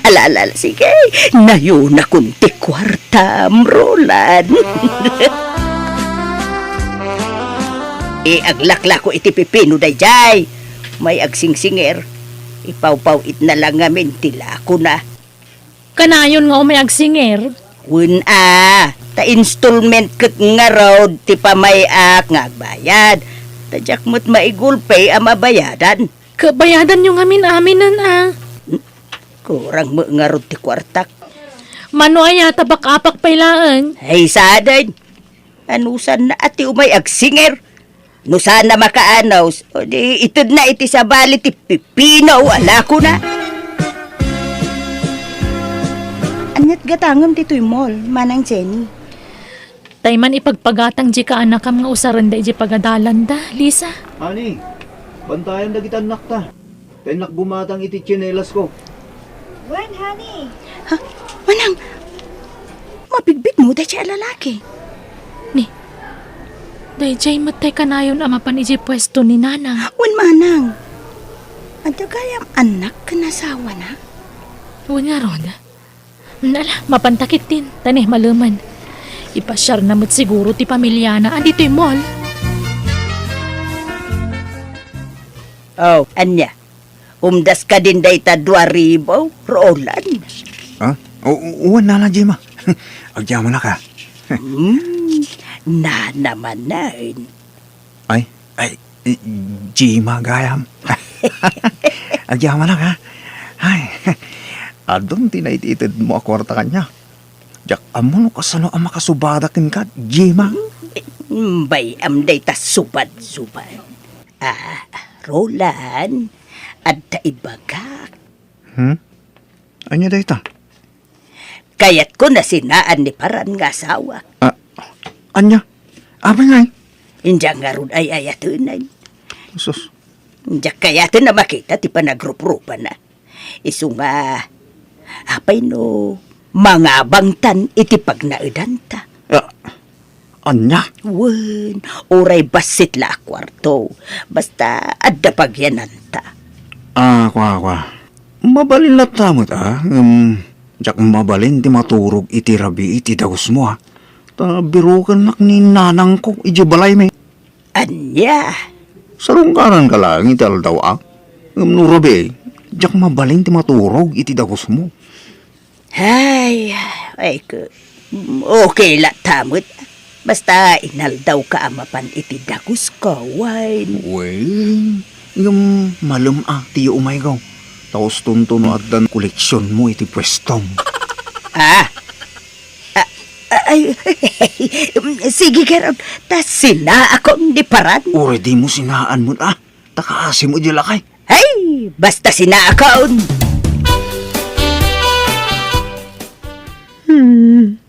Ala, ala, ala, sige. Nayonakon ti kuartam, Roland. Eh, aglaklako iti pipino daydiay. May agsingsingir. Ipawpaw-itna lang ngamin ti lakona. Kanayon nga umay agsinger? Wen a, ta installment ket ngarud ti pamay-ak nga agbayad. Ta diak met maigulpe a mabayadan. Ket bayadanyo ngamin aminen a. Hmm? Kurang met ngarud ti kuartak. Mano aya ta bak-apak pay laeng? Ay, sadin. Anusanna a ti umay agsinger? No saanna makaanus, o di itedna iti sabali ti pipino a lakona. Aniat gatangem ditoy mall, Manang Jenny? Tay man ipagpagatang di kaanakam nga usarenda iti pagadalanda, Lisa. Ani, bantayan dagiti annakta. Kaynak bumatang iti tsinelas ko. Wen, honey. Ha? Manang, mabigbigmo daydiay a lalaki? Ni, daydiay met tay kanayon a mapan idiay puesto ni Nanang. Wen, Manang. Adda gayam annak ken asawana? Wen ngarud. Ala, mapanta ketdin, ta ni, malemen. Ipasiarna met siguro ti pamiliana a ditoy mall. Oh, ania? Umdas kadin dayta dua ribu, Roland? Ha? O, o, wen, Nana Jema. Agyamanak a. Hmm, nana manen. Ay, ay, Jema gayam. Agyamanak a. Ay, adun ti naititedmo a kuarta kaniak. Diak ammo no kasano a makasubada kenka, Gemma. Bay-am dayta subad-subad. Ah, Roland, adda ibagak. Hmm? Ania dayta? Kayatko a sinaan ni Paran nga asawak. Ah, ania? Apay ngay? Diak ngarud ay-ayaten. Sus. Diak kayaten a makita ti panagruprupana. Isu nga, apay no mangabangtan iti pagnaedanta? Ah, ania? Wen, uray bassit la a kuarto. Basta adda pagyananta. Ah, kua, kua. Mabalin latta met, ah. Ngem, diak mabalin ti maturog iti rabii ti dagusmo, ah. Ta birokennak ni nanangko idiay balaymi. Ania? Sarungkaranka laeng iti aldaw, a? Ngem no rabii, diak mabalin ti maturog iti dagusmo. Ay, ay, ko, okay latta met. Basta inaldawka a mapan iti dagusko, wen. Wen, ngem malem a ti umayko. Ta ustonto no addan koleksionmo iti puestom. Ah, Ah, ah, ay, sige, garud, ta sinaakon ni Paran. Uray dimo sinaan met, ah. Ta kaasi met diay lakay. Ay, basta sinaakon. Hmm.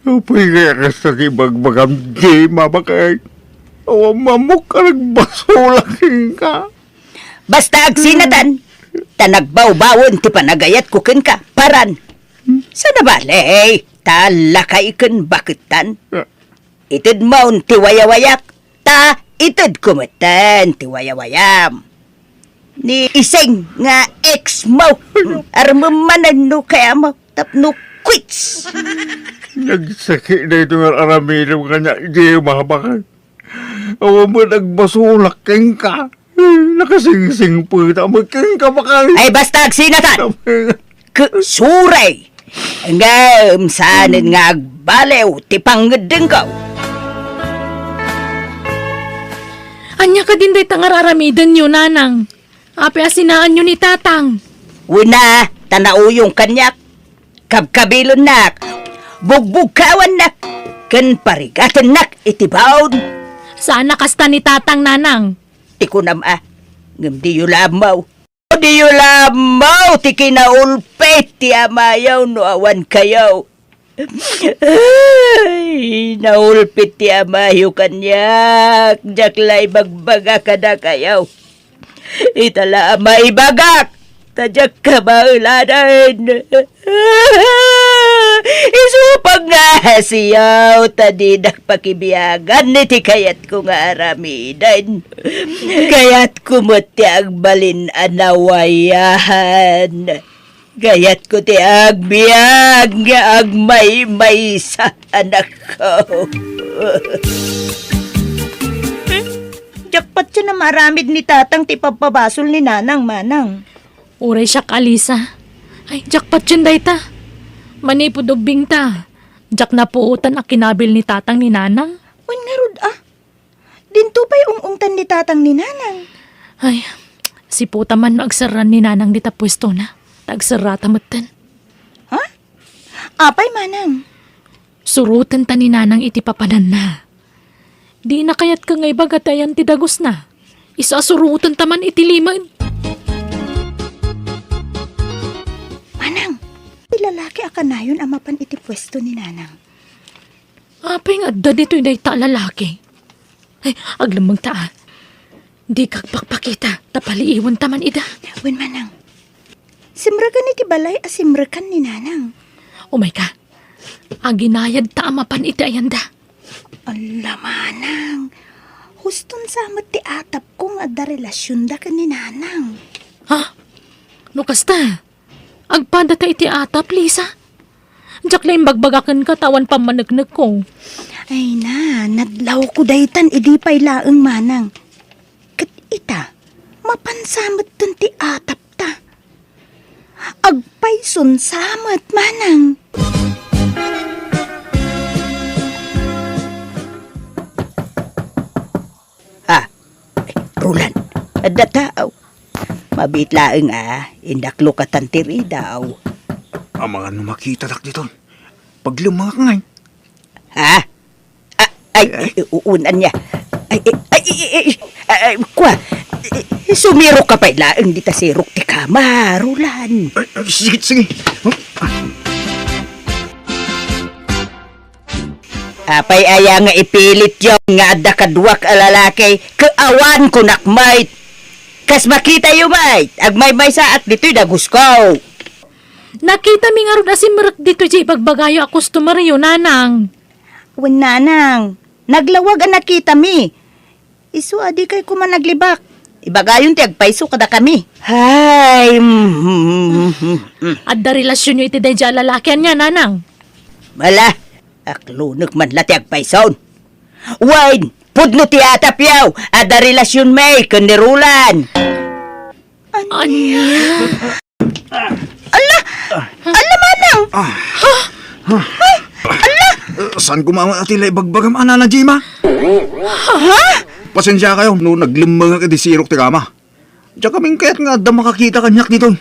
Apay kaya kasta ti ibagbagam, Gemma, baket? Awan ammok a nagbasolak kenka. Basta agsinatan, ta nagbawbawen ti panagayatko kenka, Paran. Saan a bale, ta lakay ken baketan. Ah. Itedmon ti wayawayak, ta itedko metten ti wayawayam. Ni Ising nga ex mo, armem manen no kayam tapno quits. Nagsakit daytoy nga aramidem kaniak, Gemma, baket. Awan met agbasolak kenka. Nakasingsingpet a met kenka, baket. Ay, basta agsinatan. Ket suray. Ngem saanen nga agbaliw ti pangngeddengko. Ania kadin dayta nga ar-aramidenyo, Nanang? Apay a sinaanyo ni Tatang? Wen a, ta nauyong kaniak. Kabkabilennak, bugbugkawannak, ken parigatennak iti baon. Saan a kasta ni Tatang, Nanang. Ti kunam a, ngem diyo la ammo. Diyo la ammo ti kinaulpit ti amayo no awan kayo. Ay, naulpit ti amayo kaniak, diak la ibagbaga kadakayo. Ita la a maibagak, ta diak kabaelanen. Isu pagngasiyo, ta dinak pakibiagan iti kayatko nga aramiden. Kayatko met ti agbalin a nawayahan. Kayatko ti agbiag nga agmaymaysa, anakko. Diak patien a maaramid ni Tatang ti ipabpabasol ni Nanang, Manang. Uray siak, Alisa. Ay, diak patien dayta. Manipud ubbingta, diak napuotan a kinabil ni Tatang ni Nanang. Wen ngarud a? Dinto pay ung-ungtan ni Tatang ni Nanang. Ay, siputa man no agserran ni Nanang dita puestona. Ta agserrata metten. Ha? Apay, Manang? Surotenta ni Nanang iti papananna. Dina kayatka nga ibaga ti ayan ti dagusna. Isu a surotenta man iti limen. Manang, ti lalaki a kanayon a mapan iti puesto ni Nanang. Apay nga adda ditoy dayta a lalaki? Ay, aglemmengta a. Dika agpakpakita, ta paliiwenta man ida. Wen, Manang. Simrekan iti balay a simrekan ni Nanang. Umayka. Aginayadta a mapan iti ayanda. Alla, Manang. Huston sa met ti atapko nga adda relasionda ken ni Nanang. Ha? No kasta, agpadata iti atap, Lisa? Diak la imbagbaga kenka ta awan pammaneknekko. Ay na, nadlawko daytan idi pay laeng, Manang. Ket ita, mapan sa metten ti atapta. Agpayson sa met, Manang. Ah, ay, Roland, adda tao. Mabiit laeng a, indaklokatan ti ridaw. Amangan no makitadak diton. Paglemmengak ngay. Ha? Ah, ay, ay, uunay ania. Ay, ay, ay, ay, ay, ay, ay, kua. Sumirok ka pay laeng dita sirok ti kama, Roland. Ay, ay, sige, sige. Huh? Ah. Apay aya nga ipilityo nga adda kaduak a lalaki? Ket awan kunak met. Kas makitayo met, agmaymaysaak ditoy dagusko. Nakitami ngarud a simrek ditoy diay ibagbagayo a customeryo, Nanang. Wen, Nanang. Naglawag a nakitami. Isu a dikay koma naglibak. Ibagayon ti agpayso kadakami. Hay, mm, mm, mm, mm. Adda relasionyo iti daydiay a lalaki ania, Nanang? Ala, aklonek man la ti agpayson. Wen, pudno ti atapyo, adda relasionmi ken ni Roland. Ania? Ala! Ala, manang! Ah. Ay! Ala! Eh, saan ko mamatila ibagbagam, a Nana Jima? Ha? Pasensiakayo no naglemmengak iti sirok ti kama. Diak amin kayat nga adda makakita kaniak ditoy.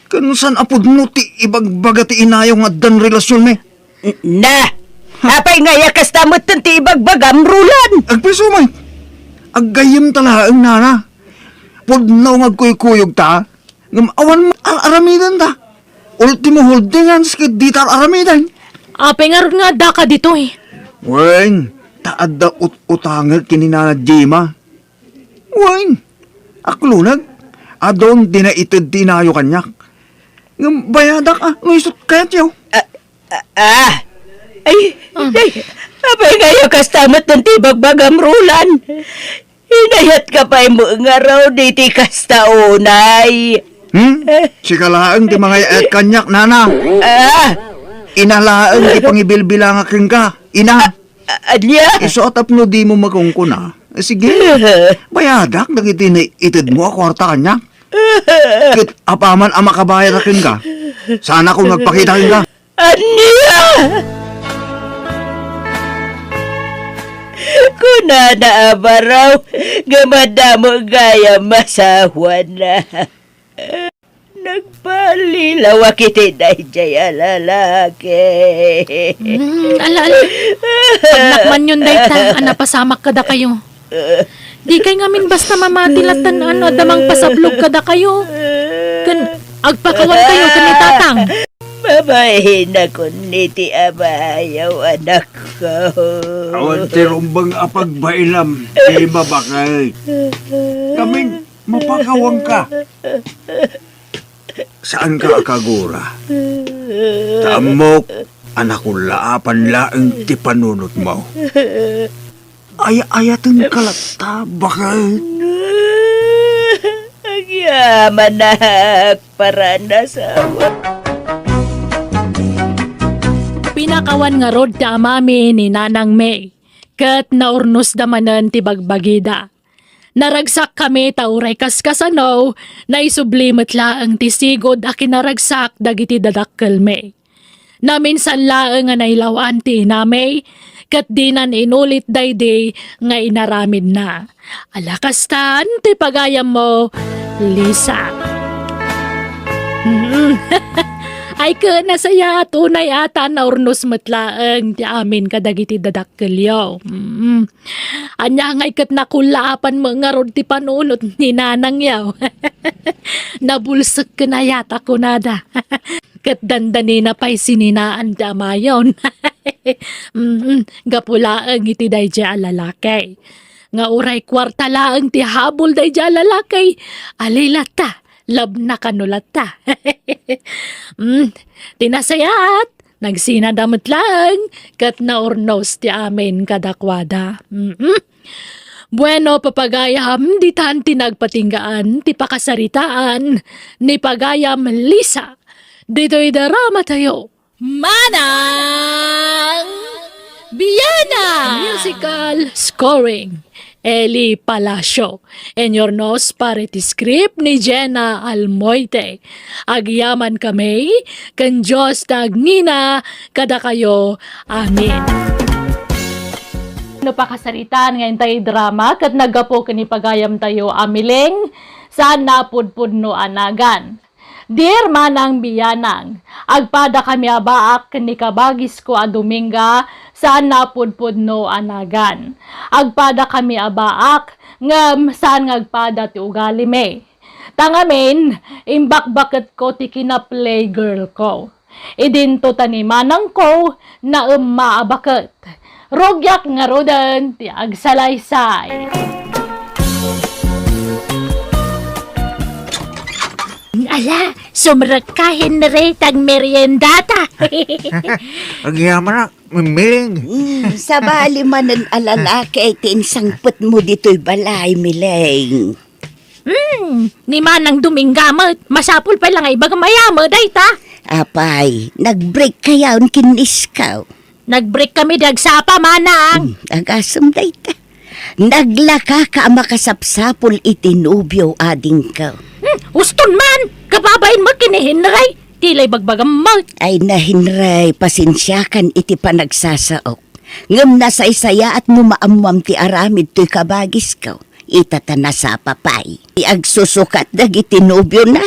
Ken saan a pudno ti ibagbaga ti inayo nga addan relasionmi? Na! Apay nga aya kasta metten ti ibagbagam, Roland? Agpayso met. Aggayyemta laeng, Nana. Pudno nga agkuykuyogta. Ngem awan met ar-aramidenta. Ultimo holding hands ket dita ar-aramiden. Apay ngarud nga addaka ditoy? Wen, ta adda ut-utangek ken ni Nana Jima. Wen, aklonek, adun ti naited ti inayo kaniak. Ngem bayadak a, no isut kayatyo. Ah, ah, ah. Ay, ah. Ay, apay nga aya kasta metten ti ibagbagam, Roland? Inayatka pay met ngarud iti kasta unay. Hmm? Sika laeng ti mangay-ayat kaniak, Nana. Ah. Ina laeng ti pangibilbilangak kenka. Ina. Ah, ah, ania? Isu a tapno dimo makunkuna. Sige. Bayadak dagiti naitedmo a kuarta kaniak. Ket apaman a makabayad kenka, saanakon nga agpakita kenka. Ania? Kunana a baro nga madamo gayam masawana. Nagpalilawak iti daydiay a lalaki. Hmm, ala, ala. Pagnakanyon dayta a napasamak kadakayo. Dikay ngamin basta mamati latta no adda mangpasablog kadakayo. Ken agpakawankayo ken ni Tatang. Mabainakon iti amayo, anakko. Awan ti rumbeng a pagbainam, Jima, baket. Ngamin, mapakawanka. Saanka a kagura. Ta ammok a nakullaapan laeng ti panunotmo. Ay-ayatenka latta, baket. Agyamanak, paranasawa. Pinakawan ngarud ti amami ni Nanang May, ket naurnosda manen ti bagbagida. Naragsakkami ta uray kaskasano, naisubli met laeng ti sigud a kinaragsak dagiti dadakkelmi. Naminsan laeng a nailaw-an ti inami, ket dinan inulit daydi nga inaramidna. Ala kastan ti pagayammo, Lisa. Mm. Ay, ket nasayaat unay a ta naurnos met laeng ti amin kadagiti dadakkelyo. Mm. Ania ngay ket nakullaapan met ngarud ti panunot ni nanangyo. Nabulsek ken ayat a kunada. Ket dandanina pay sininaan ti amayon. Mm, gapu laeng iti daydiay a lalaki. Nga uray kuarta laeng ti habol daydiay a lalaki, ali latta, labna kano latta. Mm, ti nasayaat, nagsinada met laeng, ket naurnos ti amin kadakuada. Mm-mm. Bueno, papagayam, ditan ti nagpatinggaan ti pakasaritaan ni pagayam Lisa ditoy drama tayo. Manang Biana! Musical scoring, Eli Palacio. Inurnos para iti script ni Jenna Almoite. Agyaman kami, ken Dios ti agnina kadakayo. Amen. No pakasaritaan nga intay drama ket naggapu ken ni pagayam tayo a Miling, saan napudpudno a nagan. Dear Manang Biyanang, agpadakami a baak ken ni kabagisko a Dominga, saan a pudpudno a nagan. Agpadakami a baak, ngem saan nga agpada ti ugalimi. Ta ngamin, imbakbaketko ti kina-playgirlko. Idinto ta ni manangko, naemma a baket. Rugiak ngaruden ti agsalaysay. Ala, sumrekka, Henry, ta agmeriendata. Agyamanak, Miling. Mm, sabali manen a lalaki ti insangpetmo ditoy balay, Miling. Hmm, ni Manang Dominga met, masapul pay la nga ibagam a yame dayta. Apay, nag-break kayaon ken iskaw? Nag-break kami di agsapa, Manang. Hmm, agasem dayta. Naglakaka a makasapsapul iti nobio, adingko. Hmm, uston man! Kababain mo ken ni Henry, ti la ibagbagam met. Ay na, Henry, pasensiakan iti panagsasaok. Ngem nasaysayaat no maammoam ti aramid toy kabagisko. Ita ta nasapa pay. Ti agsusukat dagiti nobiona,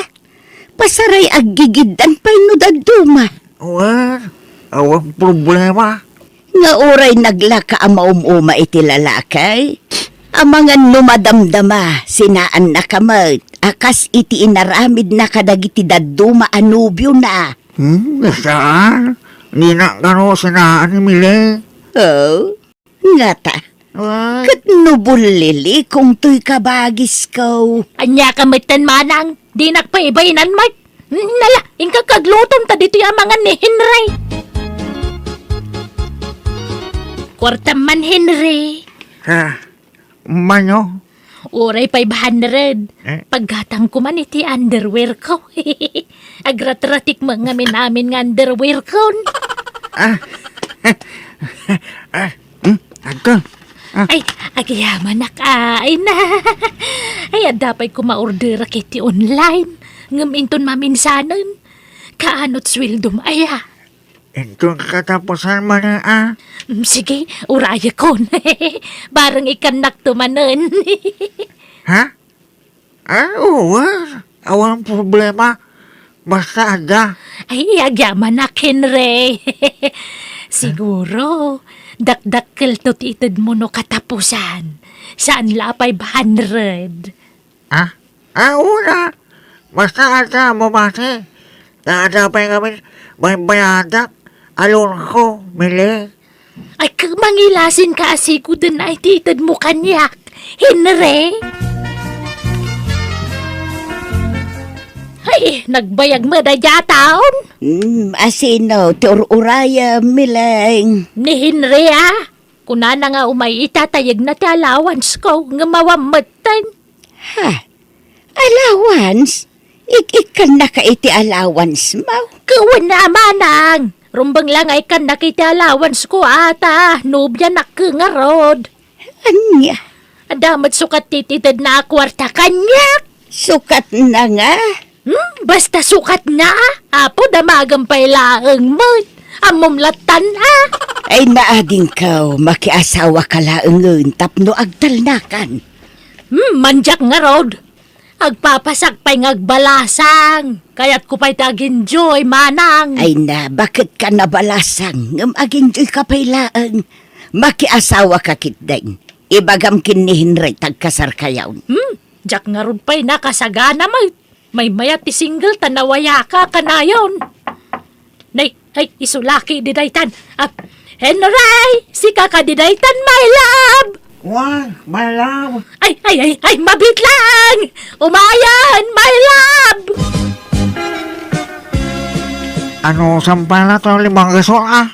pasaray aggigiddan pay no dadduma. Wen, awan problema. Nga uray naglaka a maum-uma iti lalaki, amangan no madamdama, sinaannaka met, a kas iti inaramidna kadagiti dadduma a nobiona. Hmm, saan? Dinak kano sinaan ni Mile? Oh, ngata. Ay. Ket no bullilikong toy kabagisko. Ania ka metten, Manang? Dinak pay ibainanmo. Nala, inka kaglutom ta ditoy amangan ni Henry. Kuartam man, Henry. Ha? Mano? Uray five hundred. Eh? Paggatangko man iti underwearko. Agratratik met ngamin-amin nga underwearkon. Ah. Ah, hmm, agka. Ah. Ay, agyamanak, ay na. Ay, adda pay koma orderak iti online. Ngem inton maminsanen, kaanot sueldom aya? Inton katapusan manen a. Mm, sige, urayekon. Bareng ikkannakto manen. Ha? Ah, oo, ah. Awan problema. Basta adda. Ay, agyamanak, Henry. Siguro, dakdakkelto ti itedmo no katapusan. Saan la a five hundred. Ah? Ah, una. Basta adda, mabati. Ta adda pay ngamin baybayadak. Alonko, Mile. Ay, k-, mangilasin ka a sikoden ay ti itedmo kaniak, Henry. Ay, nagbayag met a diataon. Hmm, asino ti ur-urayem, Mileng? Ni Henry, ah. Kunana nga umay itatayegna ti allowance ko, ngem awan metten. Ha? Allowance? Ik-ikkannaka iti allowance mo? Wen a, Manang! Rumbeng la nga ikkannak iti allowance ko, ata. Nobianak ngarud. Ania? Adda met sukat ti itedna a kuarta kaniak. Sukatna nga? Hmm, basta sukatna. Apo, damagem pay laeng met. Ammom lattan, a? Ay, naadingko, makiasawaka laengen tapno agtalnakan. Hmm, mandiak ngarud. Agpapasak pay nga agbalasang. Kayatko pay ti ag-enjoy, Manang. Ay na, baket ka nabalasang, ngem ag-enjoy ka pay laeng. Makiasawa ka ketdin. Ibagam ken ni Henry, tagkasar kayo. Hmm, diak ngarud pay nakasagana met. Maymaya ti single ta nawayaka kanayon. Nay, ay, isu la kadi daytan. Ah, Henry, sika kadi daytan, my love? Why, my love? Ay, ay, ay, ay, mabiit lang! Umayen, my love! Ano, sampala to limang gasol, ah?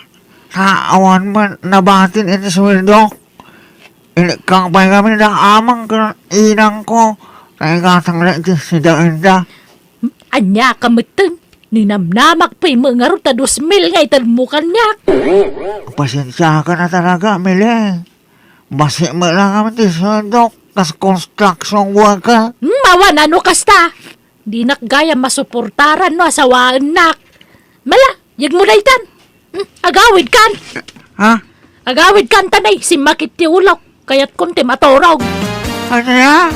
Sa awan man nabatin iti sueldo. Inikkang pay kami da amang ken inangko. Kay gatang na iti sidaenda. Ania ka metten? Ninamnamak pay met ngarud ta dos mil nga itedmo kaniak. Pasensiakan a talaga, Mile. Basi met lang kami ti sueldok, kas construction worker. Hmm, awan a no kasta. Dinak gayam masuportaran no asawaennak. Mala, yegmo daytan. Hmm, agawidkan. Ha? Agawidkan ta nay, simmakit ti ulok. Kayatkon ti maturog. Ania?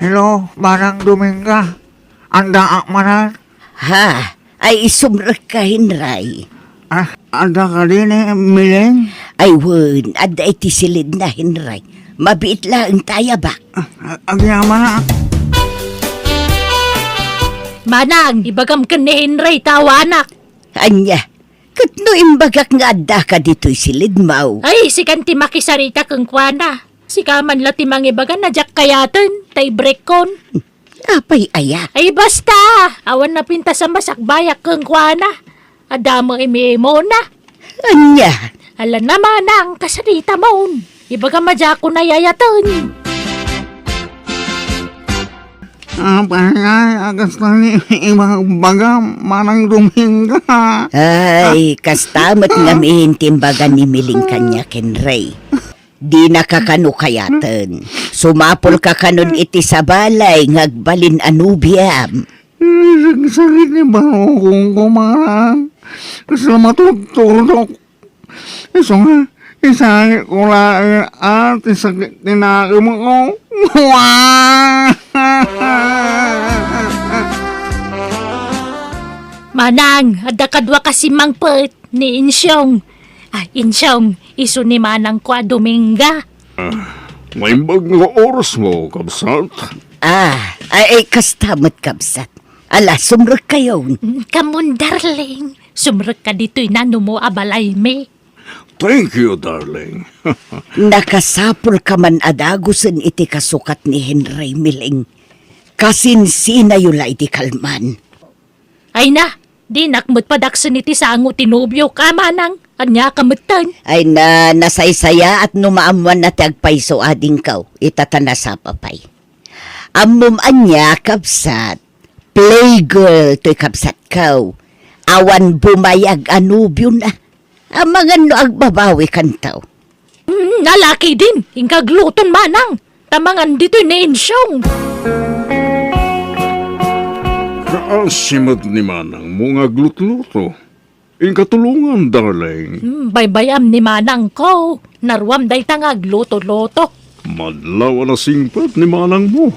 Hello, Manang Dominga. Addaak manen? Ha? Ay, sumrekka, Henry. Ah, adda kadi ni Miling? Ay, wen, adda iti silidna, Henry. Mabiit laeng ta ayabak. Ah, agyamanak. Manang, ibagam ken ni Henry ta awanak. Ania? Ket no imbagak nga addaka ditoy silidmo? Ay, sikan ti makisarita kenkuana. Sika man la ti mangibaga a diak kayaten, ta ibrekkon. Apay aya? Ay, basta! Awan napintas a masakbayak kenkuana. Adda met imimuna. Ania? Ala na, Manang, kasaritamon. Ibagam a diakon a yayaten. Apay aya a kasta ni ibagbaga, Manang Dominga? Ay, kasta met ngamin ti imbaga ni Miling kaniak, Henry. Dinaka kano kayaten. Sumapulka kanon iti sabali nga agbalin a nobiam. Sagsagit ni barukongko, Manang. Kasla matudtudok. Isu nga, isangitko laeng a ti sakit ti nakemko. Manang, adda kaduaka simmangpet ni Insyong. Ah, Insyong, isu ni manangko a Dominga. Ah, naimbag nga orasmo, kabsat. Ah, ay, ay, kasta met, kabsat. Ala, sumrekkayon. Mm, kamon, darling. Sumrekka ditoy nanumo a balaymi. Thank you, darling. Nakasapulka man a dagusen iti kasukat ni Henry, Miling. Kasinsinayo la idi kalman. Ay na, dinak met padaksen iti sango ti nobiok, Manang. Ania ka metten? Ay na, nasaysayaat no maammoanna ti agpayso adingko, ita ta nasapa pay. Ammom ania, kabsat? Playgirl toy kabsatko. Awan bumayag a nobiona. Amangan no agbabawikanto. Mm, nalaki din, inka agluton, Manang. Ta mangan ditoy ni Insyong. Kaasi met ni manangmo nga aglutluto. Inka tulongan, darling. Hmm, baybay-am ni manangko. Naruam dayta nga agluto-luto. Madlaw a nasingpet ni manangmo.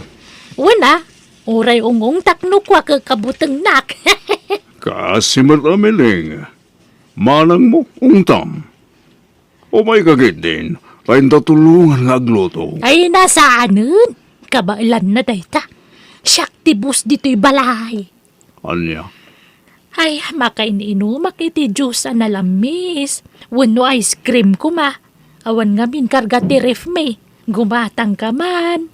Wen a, uray ungungtak no kua kekabutengnak. Kaasi met a, Miling. Manangmo, ungtam. Umayka ketdin, ta inta tulongan nga agluto. Ay, nasaanen. Kabaelanna dayta. Siak ti boss ditoy balay. Ania? Ay, makain-inumak iti juice a nalamis. Wenno ice cream koma. Awan ngamin karga ti ref mi. Gumatangka man.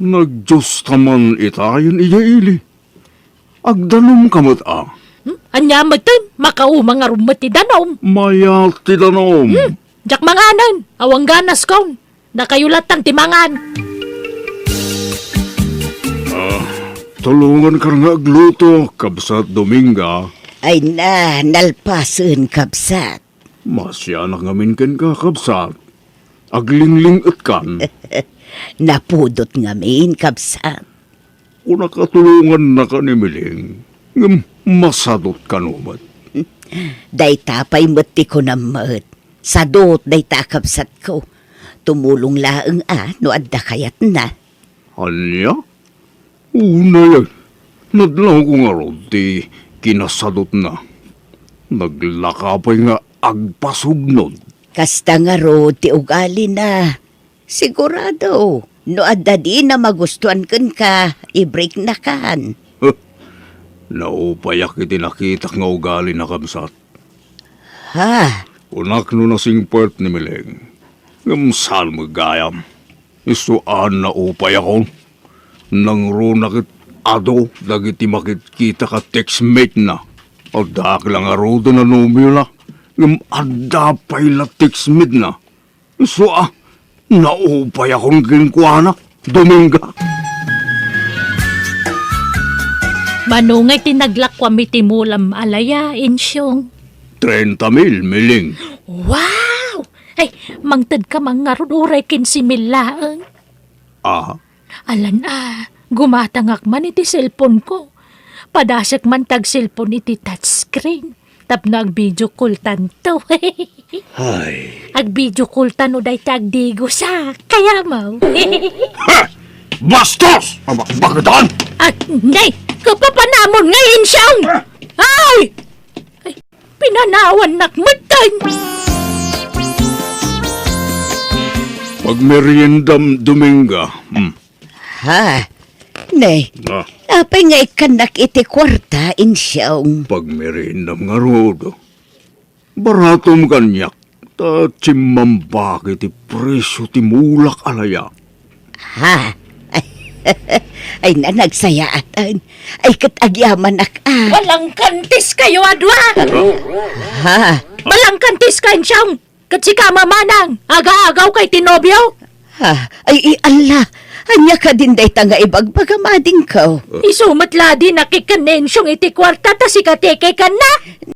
Nagjuiceta man itayen idiay ili. Agdanumka met a. Hmm? Ania metten? Makauma ngarud met ti danum. Mayat ti danum. Hmm? Diak manganen. Awan ganaskon. Dakayo latta ti mangan. Ah, tulonganka nga agluto, kabsat Dominga. Ay na, nalpasen, kabsat. Masianak ngamin kenka, kabsat. Aglingling-etkan. Napudot ngamin, kabsat. Kunak a tulongannaka ni Miling, ngem masadot kano met. Dayta pay met ti kunam met. Sadot dayta a kabsatko. Tumulong laeng a no adda kayatna. Ania? Unay, nadlawko ngarud ti kinasadotna. Naglaka pay nga agpasubnod. Kasta ngarud ti ugalina. Sigurado, no adda dina magustuan kenka, ibreaknakan. Huh. Naupayak iti nakitak nga ugalina, kabsat. Ha? Kunak no nasingpet ni Miling. Ngem saan met gayam. Isu a naupayakon. Nangruna ket adu dagiti makitkitak a textmate-na. Addaak la ngaruden a nobiona. Ngem adda pay la textmate-na. Isu a, naupayakon kenkuana, Dominga. Mano ngay ti naglakuam iti mulam a laya, Insyong? Trenta mil, Miling. Wow! Ay, mangtedka man ngarud uray kinse mil laeng. Ah? Alan a, gumatangak man iti cellphone-ko. Padasek man ti agcellphone iti touchscreen. Tapno agvideo call-tanto. Hay. Agvideo call-ta no dayta agdigosak. Kayamaw. Ha! Bastos! Abakbaketan! Ah, nay, kapapanamon nga, Insyong! Ay! Ay, pinanawannak metten! Pagmeriendam, Dominga. Hmm. Ha? Nay, Ah. apay nga ikkannak iti kuarta, Insyong? Pagmeriendam ngarud. Baratom kaniak, ta chimmambak iti presio ti mulak a layak. Ha? Ay, na, nagsayaatan. Ay, ket agyamanak a. Balangkantis kayo a dua! Ha? Balangkantis ka, Insyong! Ket sika, Mamanang, agaagaw kay ti nobio? Ha? Ay, i, Allah! Ania kadin dayta nga ibagbagam, adingko? Isu met la a dinak ikkan ni Insyong iti kuarta ta sika ti ikkanna?